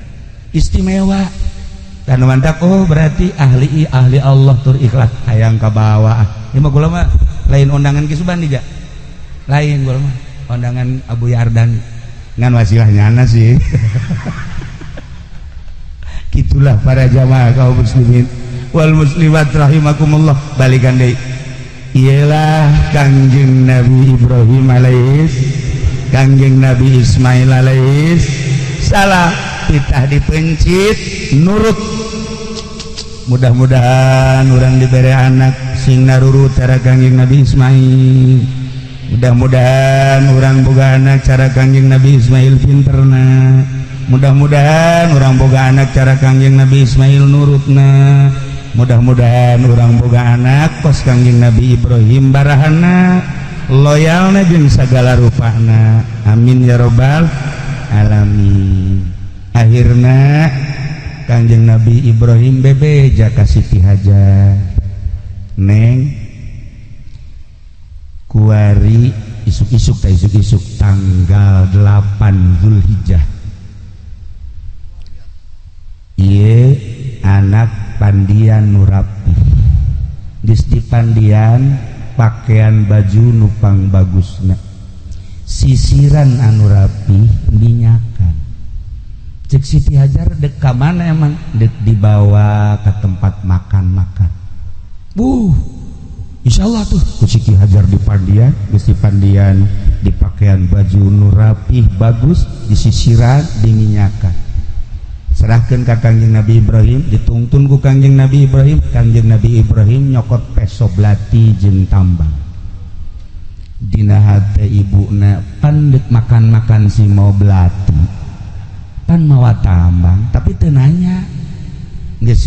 istimewa dan mantap. Oh, berarti ahli ahli Allah tur ikhlas hayang ka bawah. Ieu mah kula mah lain undangan Ki Subandi ja, lain, kula mah undangan Abuya Ardani ngan wasilah nyana sih. Gitulah para jamaah kaum muslimin wal muslimat rahimakumullah. Balikan deui, ialah Kangjeng Nabi Ibrahim alaihis, Kangjeng Nabi Ismail alaihis salam titah dipencit nurut. Mudah-mudahan orang diberi anak sing narurut cara Kangjeng Nabi Ismail. Mudah-mudahan orang boga anak cara Kangjeng Nabi Ismail pinterna. Mudah-mudahan orang boga anak cara Kangjeng Nabi Ismail nurutna. Mudah-mudahan orang boga anak kos Kangjeng Nabi Ibrahim barahana, loyalna jeung segala rupana. Amin ya robbal alamin. Akhirna Kangjeng Nabi Ibrahim bebeja ka Siti Hajar, "Neng, kuari isuk-isuk ta, isuk-isuk tanggal 8 Zulhijjah ieu anak pandian nu rapi. Geus dipandian, pakaian baju nupang bagusna, sisiran anu rapi, minyakan." Cek Siti Hajar, "Dek ka mana emang?" "Dek dibawa ke tempat makan-makan." Buh, insyaallah tuh ku Siti Hajar dipandian. Geus dipandian, dipakaian baju nu rapih bagus, disisiran, diminyakan, serahkan ke Kangjeng Nabi Ibrahim. Ditungtun ku Kangjeng Nabi Ibrahim. Kangjeng Nabi Ibrahim nyokot peso belati jeung tambang. Dina hate ibuna, "Pan dek makan-makan si mau belati, pan mawa tambang." Tapi teu nanya, geus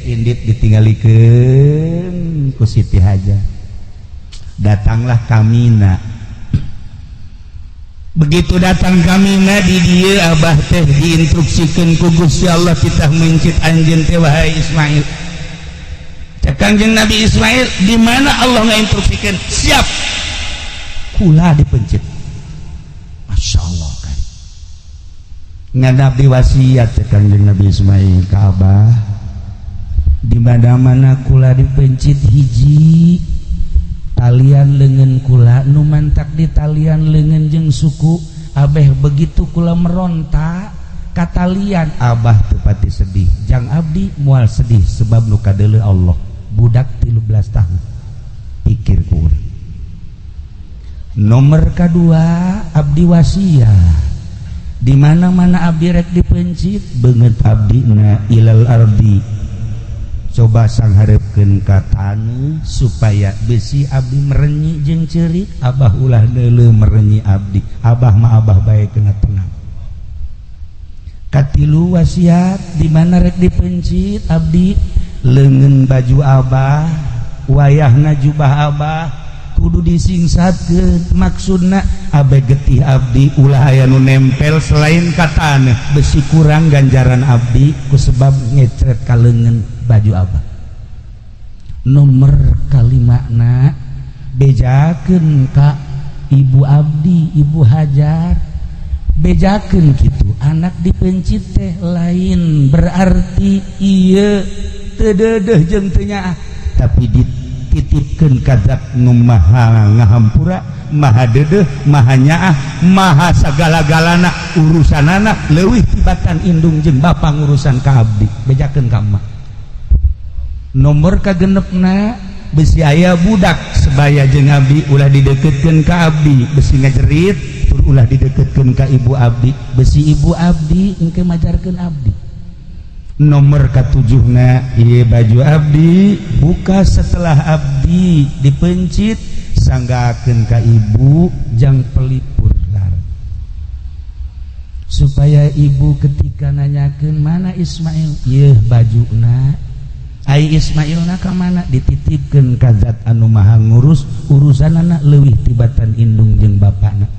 indit ditinggalikeun ku Siti Hajar. Datanglah Kamina. Begitu datang Kamina di dia, "Abah teh diinstruksikan ku Gusti Allah titah mencit anjeun teh, wahai Ismail." Cek Kangjeng Nabi Ismail, "Di mana Allah ngainstruksikan?" "Siap, kula dipencit." Masya Allah kan, ngan abdi wasiat, cek Kangjeng Nabi Ismail ka Abah, di mana-mana kula dipencit, hiji, talian lengan kula nu mantak di talian lengan jeung suku abeh, begitu kula meronta katalian, Abah tepati sedih. Jang abdi mual sedih sebab nu kadeuleu Allah. Budak 13 tahun pikir kurang. Nomor kedua, abdi wasiat, di mana-mana abdi rek dipencit, beungeut abdi na ilal ardi, coba sangharepkeun ka taneuh supaya besi abdi merenyi jeung ceurik. Abah ulah deuleu merenyi abdi, Abah mah Abah bae kena tenang. Katilu wasiat, di mana rek dipencit abdi, leungeun baju Abah, wayahna jubah Abah kudu disingsatkeun. Maksudna abe getih abdi ulah aya nu nempel selain ka taneuh, besi kurang ganjaran abdi ku sebab ngecret ka leungeun baju Abah. Nomor kalimana, bejakeun ka ibu abdi, Ibu Hajar, bejakeun kitu, anak dipencit teh lain berarti ieu teu deudeuh jeung teu nyaah, tapi dititipkeun ka zat nu maha ngahampura, maha deudeuh, maha nyaah, maha sagala-galana urusanana, leuwih tibatan indung jeung bapa ngurusan ka abdi. Bejakeun ka emak. Nomor kagenepna, besi aya budak sebaya jeung abdi, ulah dideketkeun ka abdi, besi ngajerit. pelipur ulah dideketkeun ka ibu abdi, besi ibu abdi engke majarkeun abdi. Nomor katujuhna, ieu baju abdi buka setelah abdi dipencit, sanggakeun ka ibu jang pelipur lar, supaya ibu ketika nanyakeun mana Ismail, ieu bajuna. Ai Ismailna ka mana? Dititipkeun ka zat anu maha ngurus urusanana leuwih tibatan indung jeung bapana.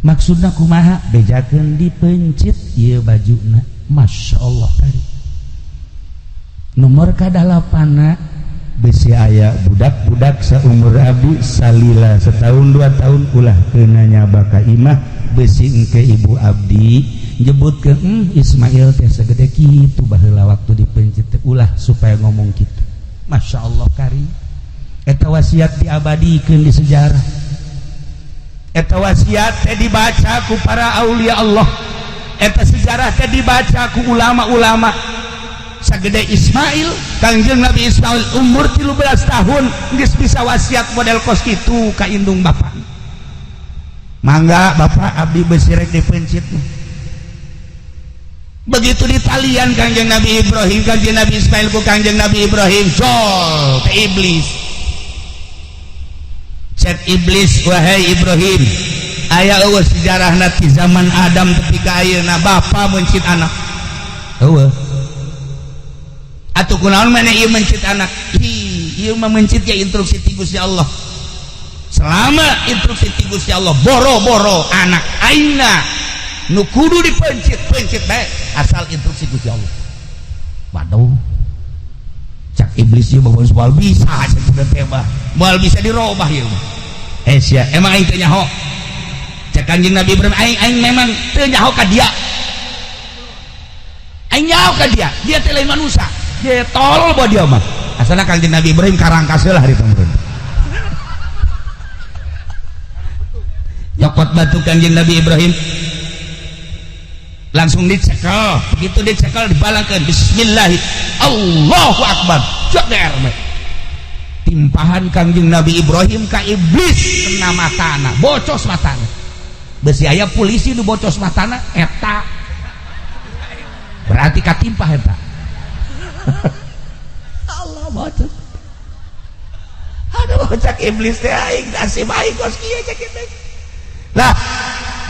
Maksudna kumaha? Bejakeun dipencit ieu bajuna. Masya Allah kari. Nomor kadalapana, besi aya budak-budak seumur abdi salila setahun 2 tahun ulah kena nyaba ka imah, besi engke ibu abdi nyebut ke Ismail teh segede kitu baheula waktu dipencit teh, ulah supaya ngomong gitu. Masya Allah kari. Eta wasiat diabadikeun di sejarah, eta wasiat teh dibaca ku para aulia Allah, eta sejarah teh dibaca ku ulama-ulama. Sagede Ismail, Kangjeng Nabi Ismail umur 13 tahun geus bisa wasiat model kos kitu ka indung bapak. Mangga bapak, abdi besi rek dipencit. Begitu ditalian Kangjeng Nabi Ibrahim, Kangjeng Nabi Ismail ku Kangjeng Nabi Ibrahim, jol ke iblis. Cek iblis, "Wahai Ibrahim, aya euweuh sejarahna ti zaman Adam tepi ka ayeuna bapa mencit anak?" "Euweuh." "Atuh kunaon maneh ieu mencit anak?" "Ih, ieu mah mencit ya instruksi ti Gusti Allah. Selama instruksi ti Gusti Allah, boro-boro anak aingna nu kudu dipencit, pencit bae asal instruksi Gusti Allah." "Waduh," cak iblis, "ieu mah moal bisa cenah teh mah, moal bisa dirobah ieu mah." "Eh sia, emang aing teu nyaho?" Cek Kanjeng Nabi Ibrahim, "Aing aing memang teu nyaho ka dia. Aing nyaho ka dia, dia teh lain manusia, dia tolol bawa dia mah." Asalna Kanjeng Nabi Ibrahim karangkas heula hari pamrun. Nyokot batu Kanjeng Nabi Ibrahim langsung dicekel. Begitu dicekel, dibalangkan, bismillah, Allahu Akbar, jeder timpahan Kangjeng Nabi Ibrahim ka iblis, kena matana, bocos matana. Besi aya polisi nu bocos matana eta berarti katimpah eta. Allah, bocos. Aduh, cak iblis teh, aing nasib aing kos kieu. Cak iblis lah,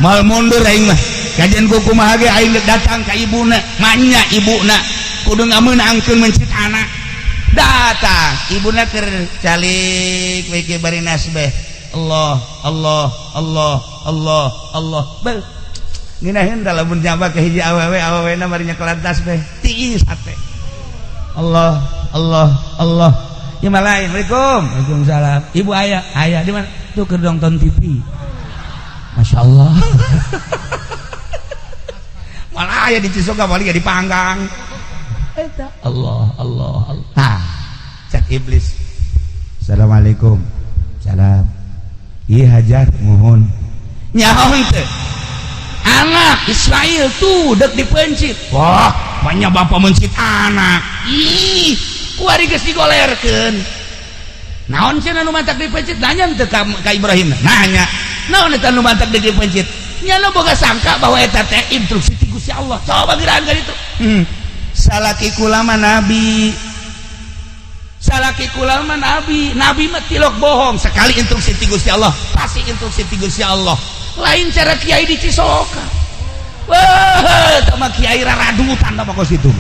"Mal mundur aing mah. Kajian ku kumaha ge aing datang ka ibuna." Manya ibuna kudu ngameunangkeun mencit anak. Datang ibuna keur calik we ke bari nasbeh, Allah Allah Allah Allah Allah. Beuh, ngeunaheun da lamun nyaba ka hiji awewe, awewena bari nyekelan tasbeh tiis hate. Allah Allah Allah. Ya malain, "Assalamualaikum." "Waalaikumsalam." "Ibu aya?" "Aya." "Di mana?" "Tuh, keur nonton TV." Masya Allah. Malah aya di Cisoka, paling ya dipanggang. Eta Allah Allah Allah. Ha, cak iblis, "Assalamualaikum." "Salam." "Iya Hajar." "Mohon." "Nyaho teu anak Ismail tuh dek dipencit?" "Wah, banyak bapak mencit anak. Ih, kuari geus digolerkeun. Naon cenah nu mantak dipencit?" Nanya teu ka Ibrahim? Nanya naon eta nu mantak dipencit? Nyana boga sangka bahwa eta teh instruksi ti Gusti Allah. Coba gerakan ka ditu. Salaki kula mah nabi, salaki kula mah nabi, nabi mah tilok bohong. Sekali instruksi ti Gusti Allah, pasti instruksi ti Gusti Allah. Lain cara kiai di Cisoka. Wah, eta mah kiai raradutan mah kos kitu.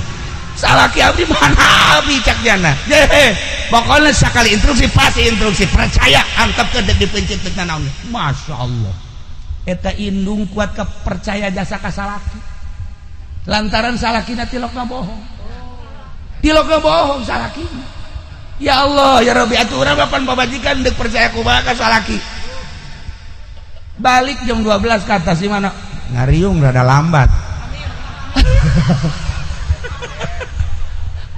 Salaki abdi mah nabi, cak jana. Ye, pokoknya sekali instruksi pasti instruksi, percaya, antep ke dek dipencit dek naon. Masya Allah. Eta indung kuat kepercaya jasa ka salaki lantaran salakina tilokna bohong, tilokna bohong salakina. Ya Allah ya Rabbi, atuh urang kapan pamajikan dek percaya kumaha ka salaki? Balik jam 12 ke atas di mana ngariung rada lambat.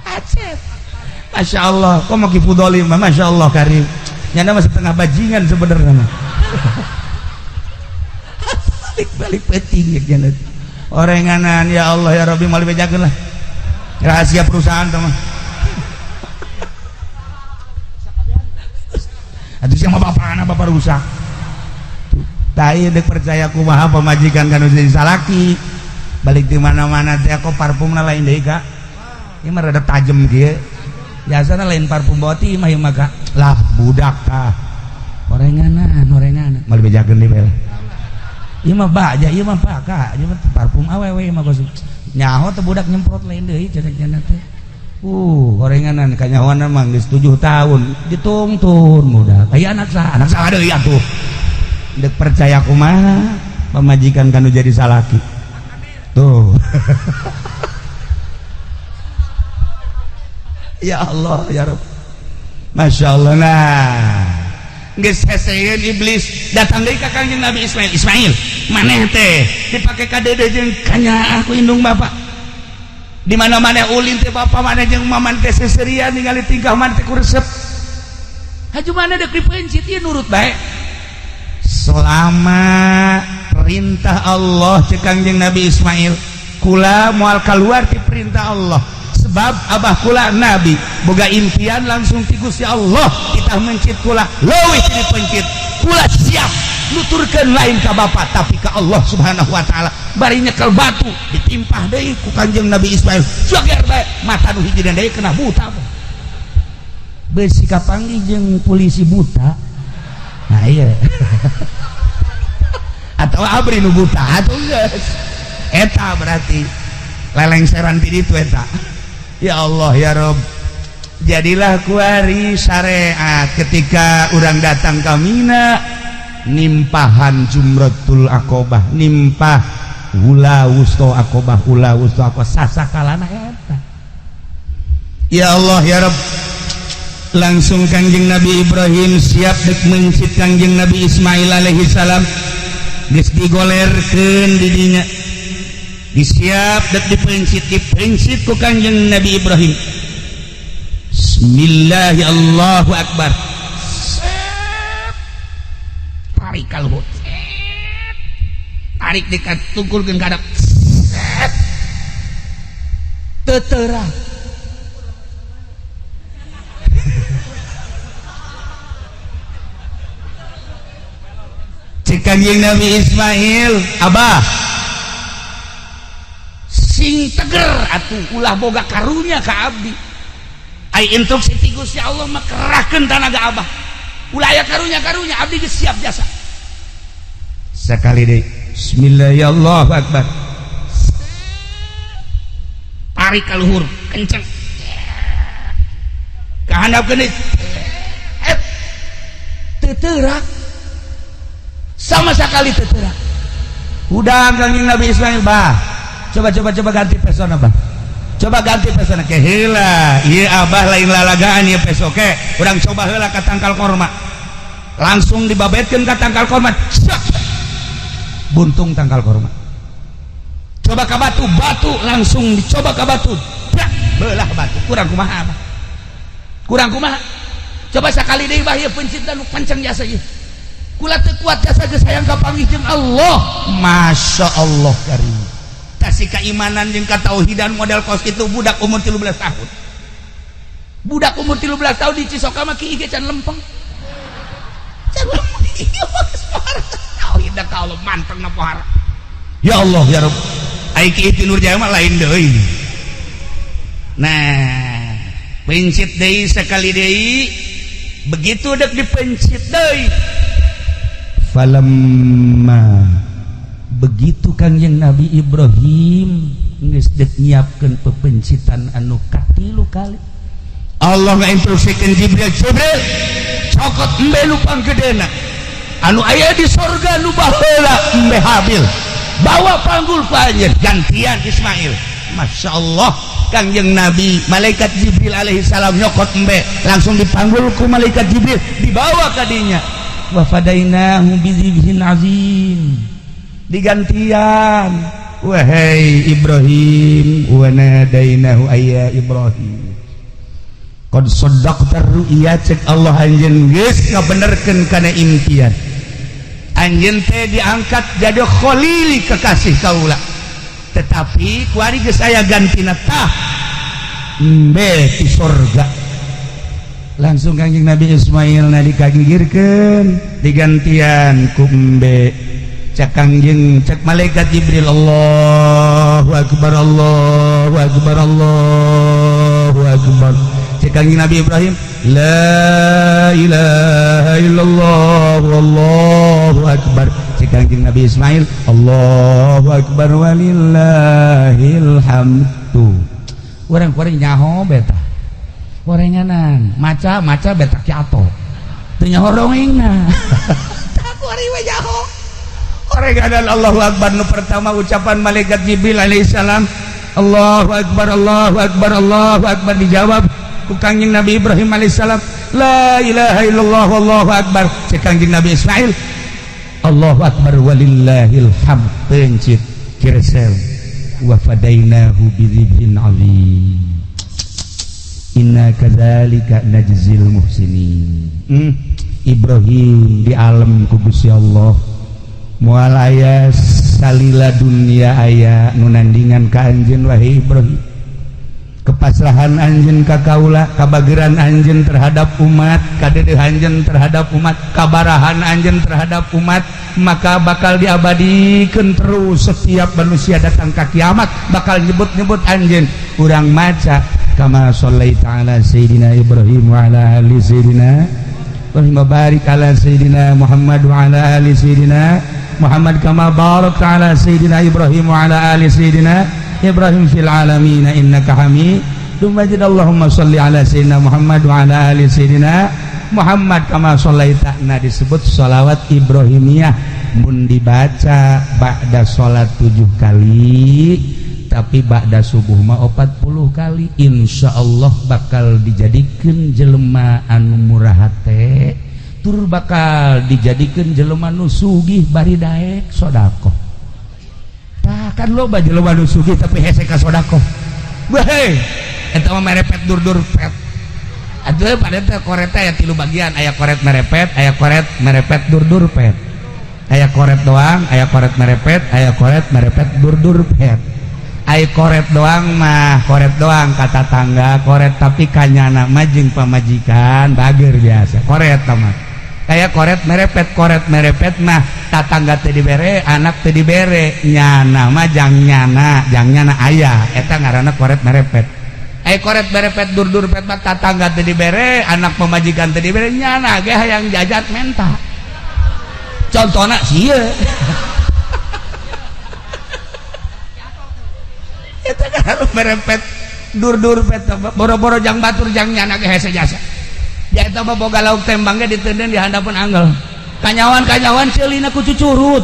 Acet. Masya Allah, kok mau kifudolim, Masya Allah karim. Nyana masih setengah bajingan sebenarnya mah. Balik-balik peting ya jana. Orenganan ya Allah ya Rabbi, mau dibejakeun lah. Rahasia perusahaan tuh mah. Atuh siapa bapakna, bapak rusak. Tah ieu deuk percaya kumaha pamajikan kan jadi salaki. Balik di mana-mana teh kok parfumna lain deui ka. Ieu mah rada tajem kieu. Biasana lain parfum boti mah ieu mah ka. Lah budak tah. Orenganan, orenganan. Mal bejakeun deui bae. Ieu mah baja, ieu mah paka, ieu mah parfum awewe ieu mah kos. Nyaho teh budak nyemprot lain deui cenah teh. Gorenganan kanyahoan mah geus 7 tahun ditungtun budak. Aya anak saha? Anak saha deui atuh. Deuk percaya kumaha pamajikan kanu jadi salaki. Tuh. Ya Allah ya Rabb. Masya Allah nah. Geus heseun iblis datang deui ka Kangjeng Nabi Ismail. Ismail, maneh teh dipake kadede jeung kanyaah ku indung bapak. Di mana-mana ulin teh bapak mana jeung maman teh seserian ningali tingkah maneh teh ku resep. Haju mana deuk dipencit ieu nurut bae. Selama perintah Allah cek Kangjeng Nabi Ismail, kula moal kaluar ti perintah Allah. Sebab abah kula nabi boga impian langsung ti Gusti Allah, kita mencit kula leuwih ti dipencit. Kula siap nuturkeun lain ka bapak tapi ka Allah Subhanahu wa taala. Bari nyekel batu ditimpah deui ku Kangjeng Nabi Ismail. Joger bae mata nu hiji deui kena buta. Beusi kapanggih jeung polisi buta. Nah iya. Atau abri nu buta atuh geus. Eta berarti lelengseran ti ditu eta. Ya Allah ya Rob. Jadilah kuari syariat ketika urang datang ka Mina nimpahan Jumratul Aqobah, nimpah ula wusto Aqobah, ula wusto Aqobah sasakalana eta. Ya Allah ya Rob. Langsung Kangjeng Nabi Ibrahim siap dek mencit Kangjeng Nabi Ismail alaihi salam. Geus digolerkeun di dinya. Disiap dek dipencit, dipencit ku Kangjeng Nabi Ibrahim. Bismillahirrahmanirrahim. Allahu akbar. Tarik ka luhur. Tarik dekat tungkulkeun ka hadap. Teu terang. Cek Kangjeng Nabi Ismail, abah sing teger atuh ulah boga karunya ka abdi. Ai instruksi ti Gusti Allah mah kerahkeun tanaga abah. Ulah aya karunya-karunya abdi geus siap jasa. Sekali deui. Bismillahirrahmanirrahim. Akbar. Tarik ka luhur kenceng. Ka handap deui. Teu teurak. Sama sekali teu teurak. Udah Kangjeng Nabi Ismail bah. Coba coba coba ganti pesona bah. Coba ganti pesona ke heula. Ieu abah lain lalagaan ieu peso ke. Urang coba heula ka tangkal korma. Langsung dibabetkeun ka tangkal korma. Cek. Buntung tangkal korma. Coba ka batu, batu langsung dicoba ka batu. Brak, belah batu. Kurang kumaha abah? Kurang kumaha? Coba sakali deui bah ieu pencitna nu kenceng jasa ieu. Kula teu kuat jasa geus hayang kapanggih jeung Allah. Masya Allah karim. Kasih keimanan jeung katauhidan model kos itu budak umur 13 tahun. Budak umur 13 tahun di Cisoka mah ki can lempeng. Can lempeng ieu mah geus pohara. Tauhid ka Allah mantengna pohara. Ya Allah ya Rabb. Ai ki itu Nur Jaya mah lain deui. Nah, pencit deui sekali deui. Begitu dek dipencit deui. Falamma begitu Kangjeng Nabi Ibrahim geus dek nyiapkeun pepencitan anu katilu kali. Allah ngainstruksikeun Jibril, Jibril cokot embe nu panggedena anu aya di sorga nu baheula embe Habil, bawa panggul ku anjeun gantian Ismail. Masya Allah Kangjeng Nabi malaikat Jibril alaihi salam nyokot embe langsung dipanggul ku malaikat Jibril dibawa ka dinya. Wa fadainahu bizibhin azim. Digantian, wahai Ibrahim, wa nadainahu ayya Ibrahim qad saddaqta ru'ya. Cek Allah anjeun geus ngabenerkeun kana impian anjeun teh diangkat jadi khalil kekasih kaula, tetapi kuari geus aya gantina tah embe ti sorga Langsung Kangjeng Nabi Ismail na dikagigirkeun, digantian ku embe. Cek Kangjeng, cek malaikat Jibril, Allahu akbar, Allahu akbar, Allahu akbar. Cek Kangjeng Nabi Ibrahim, la ilaha illallah, Allahu akbar. Cek Kangjeng Nabi Ismail, Allahu akbar walillahil hamdu. Urang kuring nyaho beta. Gorenganan, maca maca beta kiato. Teu nyaho dongengna. Tah kuari we nyaho. Gorenganan Allahu akbar nu pertama ucapan malaikat Jibril alaihissalam, Allahu akbar, Allahu akbar, Allahu akbar, dijawab ku Kangjeng Nabi Ibrahim alaihissalam, la ilaha illallah, Allahu akbar. Cek Kangjeng Nabi Ismail, Allahu akbar walillahil hamd. Pencit kiresel wa fadainahu bidzibhin azim. Inna kadzalika najzil muhsinin. Ibrahim di alam ku Gusti Allah. Moal aya salila dunia aya nu nandingan ka anjeun wahai Ibrahim. Kepasrahan anjeun ka kaula, kabageran anjeun terhadap umat, kadedeh anjeun terhadap umat, kabarahan anjeun terhadap umat, maka bakal diabadikeun terus. Setiap manusia datang ka kiamat bakal nyebut-nyebut anjeun. Urang maca kama shallaita ala sayidina Ibrahim wa ala ali sayidina Ibrahim, barik ala sayidina Muhammad wa ala ali sayidina Muhammad kama barakta ala sayidina Ibrahim wa ala ali sayidina Ibrahim fil alamin innaka Hamidum Majid. Allahumma shalli ala sayidina Muhammad wa ala ali sayidina Muhammad kama shallaita. Nah, disebut sholawat Ibrahimiyah mun dibaca ba'da salat 7 kali, tapi ba'da subuh mah 40 kali, insya Allah bakal dijadikan jelema anu murah hate, tur bakal dijadikan jelema nu sugih bari daek sodakoh. Tah kan loba jelema nu sugih tapi hese ka sodakoh. Weh, eta mah merepet dur-dur pet. Atuh pada teh koret aya tilu bagian, aya koret merepet, aya koret merepet dur-dur pet. Aya koret doang, aya koret merepet, aya koret merepet dur-dur pet. Ai koret doang mah koret doang kata tangga koret, tapi kanyana mah jeung pamajikan bager biasa koret mah. Kayak koret merepet, koret merepet mah tatangga teu dibere, anak teu dibere, nyana mah jang nyana, jang nyana aya, eta ngaranna koret merepet. Ai koret merepet dur-dur pet mah tatangga teu dibere, anak pamajikan teu dibere, nyana ge hayang jajan menta. Contohna sieun. Eta kan merepet dur-dur pet, boro-boro jang batur jang nyana ge hese jasa. Ya eta mah boga lauk tembang ge diteunden di handapeun anggel. Kanyawan-kanyawan ceulina ku cucurut.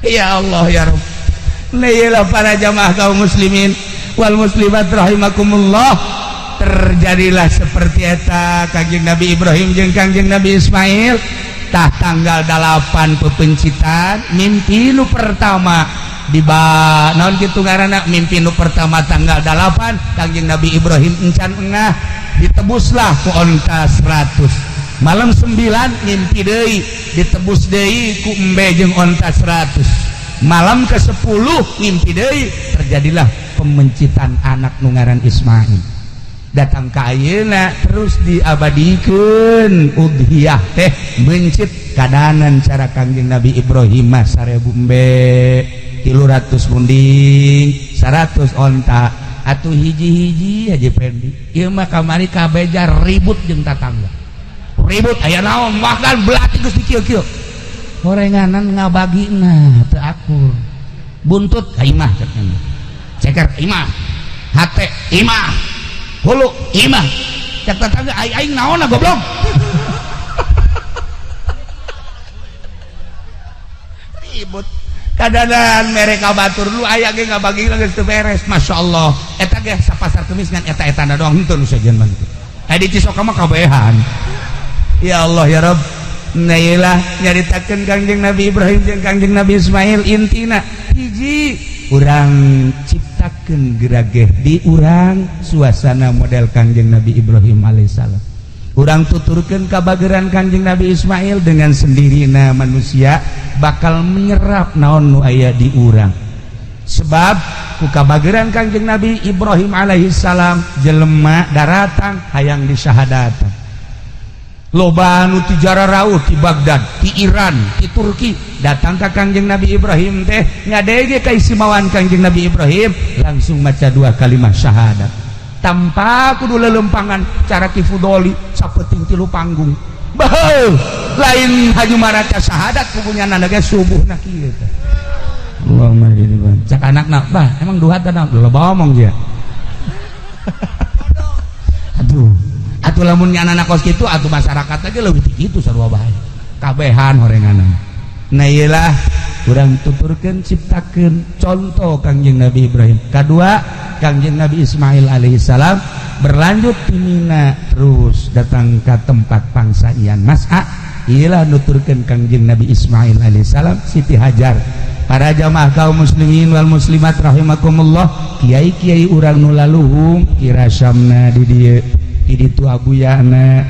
Ya Allah ya Rabb. Nah, para jamaah kaum muslimin wal muslimat rahimakumullah, terjadilah seperti eta Kangjeng Nabi Ibrahim jeung Kangjeng Nabi Ismail. Tah tanggal 8 pepencitan mimpi nu pertama di ba naon kitu ngaranna mimpi nu pertama tanggal 8 Kangjeng Nabi Ibrahim encan engah ditebuslah ku onta 100. Malam 9 mimpi deui ditebus deui ku embe jeung onta 100. Malam ke-10 mimpi deui terjadilah pemencitan anak nu ngaran Ismail. Datang ka ayeuna terus diabadikeun udhiyah teh mencit kadanan cara Kangjeng Nabi Ibrahim mah 1000 embe 300 munding 100 onta atuh hiji-hiji Haji Pendi ieu mah kamari kabeja ribut jeung tatangga ribut aya naon bahkan belati geus dikieu-kieu horenganan ngabagina teu akur buntut ka imah cenah ceker imah hate imah hulu imah cek tetangga aing aing naonna goblok. Ribut kadanan mereka batur lu aya ge ngabagi geus teu beres. Masya Allah eta ge sapasar kemis ngan eta-etana doang henteu nu sejen mah kitu. Aya di Cisoka mah kabehan. Ya Allah ya Rabb. Nah iyalah nyaritakeun Kangjeng Nabi Ibrahim jeung Kangjeng Nabi Ismail intina hiji urang ciptakeun gerageh di urang suasana model Kangjeng Nabi Ibrahim alaihissalam. Urang tuturkeun kabageran Kangjeng Nabi Ismail dengan sendirina manusia bakal menyerap naon nu aya di urang. Sebab ku kabageran Kangjeng Nabi Ibrahim alaihi salam, jelema daratang hayang disyahadatan. Loba anu ti jararauh, ti Baghdad, ti Iran, ti Turki datang ka Kangjeng Nabi Ibrahim teh, ngadege kaistimewaan Kangjeng Nabi Ibrahim, langsung maca dua kalimat syahadat tanpa kudu lelempangan cara Ki Fudoli sapeting tilu panggung. Bah, lain haju maraca syahadat pugunya nanaga subuh na kieu teh. Allahumma ini bang. Cak anakna, "Bah, emang duha teh naon?" Loba omong dia. Aduh, atuh lamun anak kos kitu atuh masyarakat aja leuwih ti kitu, sarua bae kabehan horenganan. Nah, iyalah urang tuturkeun, ciptakeun contoh Kangjeng Nabi Ibrahim. Kadua, Kangjeng Nabi Ismail alaihi salam berlanjut ti Mina terus datang ke tempat pangsaian Mas'a. Iyalah nuturkeun Kangjeng Nabi Ismail alaihi salam, Siti Hajar. Para jamaah kaum muslimin wal muslimat rahimakumullah, kiai-kiai urang nu laluhung kirasamna di dieu, di ditu Abuyana,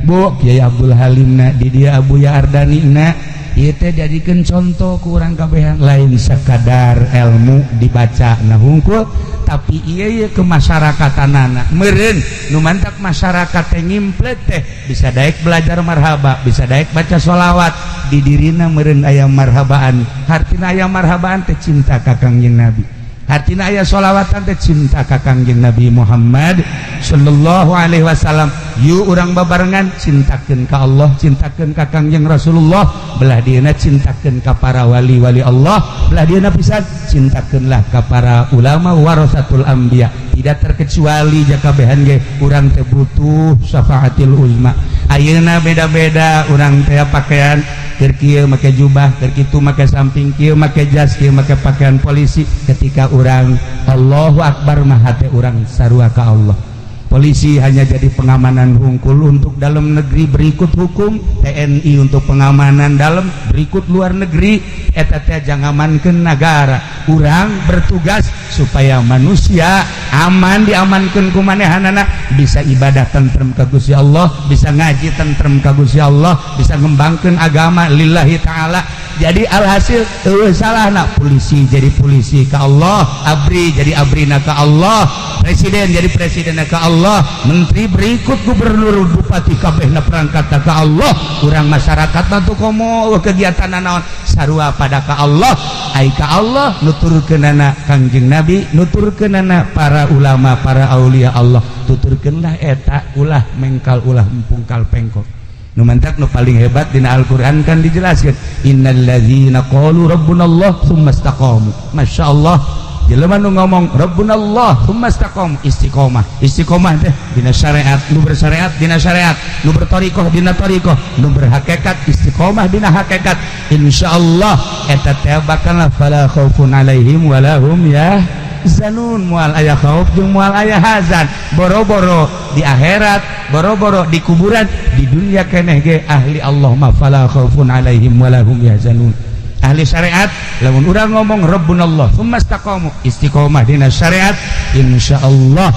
Bu Kiai Abdul Halimna di dieu, Abuya Ardani na. Ieu teh jadikeun contoh ku urang kabehan, lain sekadar ilmu dibaca nah hungkul, tapi ieu ieu kemasyarakatan meureun nu mantak masyarakat teh ngimplet teh bisa daek belajar marhaba, bisa daek baca sholawat di dirina meureun aya marhabaan. Hartina aya marhabaan teh cinta ka Kangjeng Nabi, hartina aya sholawatan teh cinta ka Kangjeng Nabi Muhammad sallallahu alaihi wasallam. Yuk urang babarengan cintakeun ka Allah, cintakeun ka Kangjeng Rasulullah, belah dieuna cintakeun ka para wali-wali Allah, belah dieuna pisan cintakeunlah ka para ulama warasatul anbiya. Tidak terkecuali jakabehan ge urang teh butuh syafaatil uzma. Ayeuna beda-beda urang teh pakaian, keur kieu make jubah, keur kitu make samping, kieu make jas, kieu make pakaian polisi. Ketika urang Allahu Akbar mah hate urang sarua ka Allah. Polisi hanya jadi pengamanan hungkul untuk dalam negeri, berikut hukum. TNI untuk pengamanan dalam, berikut luar negeri. Eta teh jangamankeun negara. Urang bertugas supaya manusia aman, diamankeun ku manehanana, bisa ibadah tentrem ka Gusti Allah, bisa ngaji tentrem ka Gusti Allah, bisa ngembangkeun agama lillahi ta'ala. Jadi alhasil eueuh salahna polisi jadi polisi ka Allah, ABRI jadi ABRI ka Allah, presiden jadi presiden ka Allah, menteri, berikut gubernur, bupati, kabehna perangkat ka Allah. Urang masyarakat mah tuh komo kegiatan naon sarua pada ka Allah. Ai ka Allah nuturkeunana Kangjeng Nabi, nuturkeunana para ulama, para aulia Allah. Tuturkeunlah eta, ulah mengkal, ulah empungkal pengkok. Nu mantak nu paling hebat dina Al-Qur'an kan dijelaskan, innalladzina qalu rabbunallah tsumma istaqamu. Masyaallah, jelema nu ngomong rabbunallah tsumma istaqamu, istiqomah. Istiqomah teh dina syariat, nu bersyariat dina syariat, nu berthariqah dina thariqah, nu berhakikat istiqomah dina hakikat. Insyaallah eta teh bakal fala khaufun alaihim wala hum yahzanun, moal aya khauf jeung moal aya hazan. Boro-boro di akhirat, boro-boro di kuburan, di dunia keneh ge ahli Allah mah fala khaufun alaihim wala hum yahzanun. Ahli syariat, lamun urang ngomong rabbunallah tsumma istaqamu, istiqomah dina syariat, insyaallah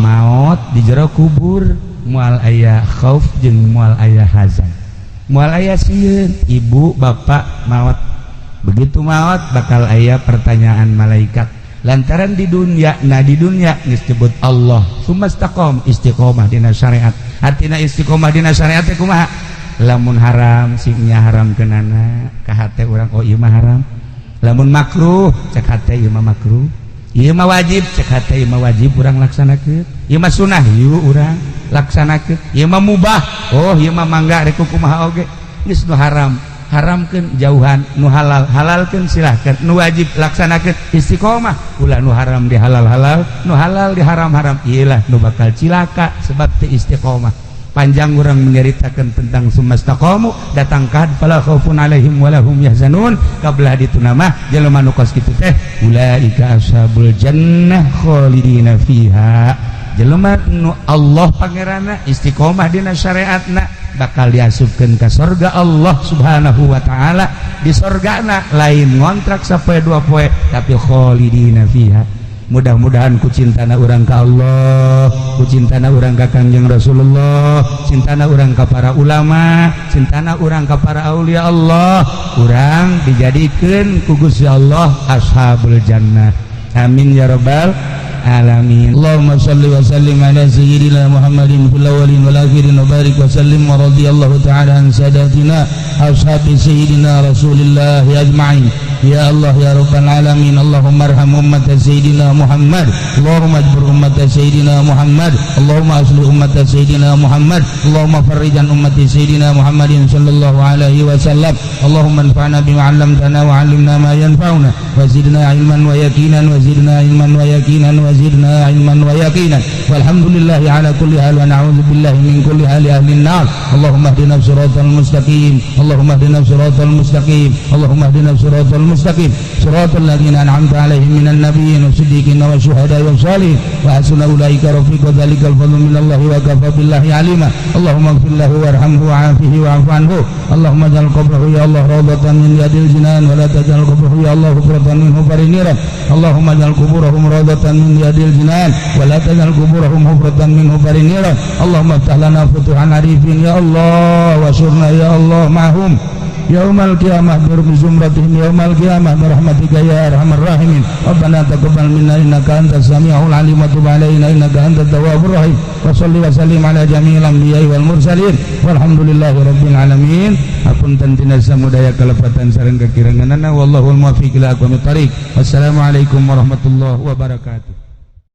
maot di jero kubur moal aya khauf jeung moal aya hazan, moal aya sieun. Ibu bapak maot, begitu maot bakal aya pertanyaan malaikat, lantaran di dunia, nah di dunia disebut Allah tsumma istaqam, istiqomah dina syariat. Artina istiqomah dina syariat teh kumaha? Lamun haram singnya haram kenana ka hate urang, oh ieu mah haram. Lamun makruh, cek hate ieu mah makruh. Ieu mah wajib, cek hate ieu mah wajib, urang laksanakeun. Ieu mah sunah, yuk urang laksanakeun. Ieu mah mubah, oh ieu mah mangga rek kumaha oge. Geus nu haram haramkeun, jauhan. Nu halal halalkeun, silahkan. Nu wajib laksanakeun, istiqomah. Ulah nu haram di halal halal, nu halal di haram haram. Iyalah nu bakal cilaka sebab teu istiqomah. Panjang orang menyeritakan tentang sumastaqamu, datangkan fala khaufun alaihim walahum yahzanun. Kabelah ditu nama jelema nu kos kitu teh ulaika ashabul jannah khalidina fiha. Jelema nu Allah pangeranna, istiqomah dina syariatna, bakal diasupkeun ka sorga Allah Subhanahu wa taala. Di sorgana lain ngontrak sapoe dua poe, tapi khalidina fiha. Mudah-mudahan ku cintana urang ka Allah, ku cintana urang ka Kangjeng Rasulullah, cintana urang ka para ulama, cintana urang ka para aulia Allah, urang dijadikeun ku Gusti Allah ashabul jannah. Amin ya rabbal alamin. اللهم صل وسلم على سيدنا محمد في الأولين والآخرين وبارك وسلم ورضي الله تعالى عن ساداتنا أصحاب سيدنا رسول الله أجمعين. يا الله يا رب العالمين، اللهم ارحم أمة سيدنا محمد، اللهم اجبر أمة سيدنا محمد، اللهم أصلح أمة سيدنا محمد، اللهم فرج عن أمة سيدنا محمد صلى الله عليه وسلم. اللهم انفعنا بما علمتنا وعلمنا ما ينفعنا وزدنا علما ويقينا، وزدنا علما ويقينا، وزدنا علما ويقينا. والحمد لله على كل حال ونعوذ بالله من كل حال أهل النار. اللهم اهدنا الصراط المستقيم، اللهم اهدنا الصراط المستقيم، اللهم اهدنا الصراط المستقيم، صراط الذين أنعمت عليهم من النبيين والصديقين والشهداء والصالحين وحسن أولئك رفيقا. ذلك الفضل من الله وكفى بالله عليما. اللهم اغفر له وارحمه وعافه واعف عنه. اللهم اجعل قبره يا الله روضة من رياض الجنان ولا تجعل قبره يا الله حفرة من حفر النيران. اللهم اجعل قبورهم روضة من رياض الجنان ولا تجعل قبورهم حفرة من حفر النيران. اللهم افتح لنا فتوح العارفين يا الله واحشرنا يا الله معهم يوم القيامة بزمرتهم يوم القيامة برحمتك يا أرحم الراحمين. ربنا تقبل منا إنك أنت السميع العليم وتب علينا إنك أنت التواب الرحيم. وصل وسلم على جميع الأنبياء والمرسلين والحمد لله رب العالمين. Hapunten tina samudaya kalepatan sareng kakiranganana. Wallahul muwaffiq ila aqwamit thariq. Wassalamualaikum warahmatullahi wabarakatuh.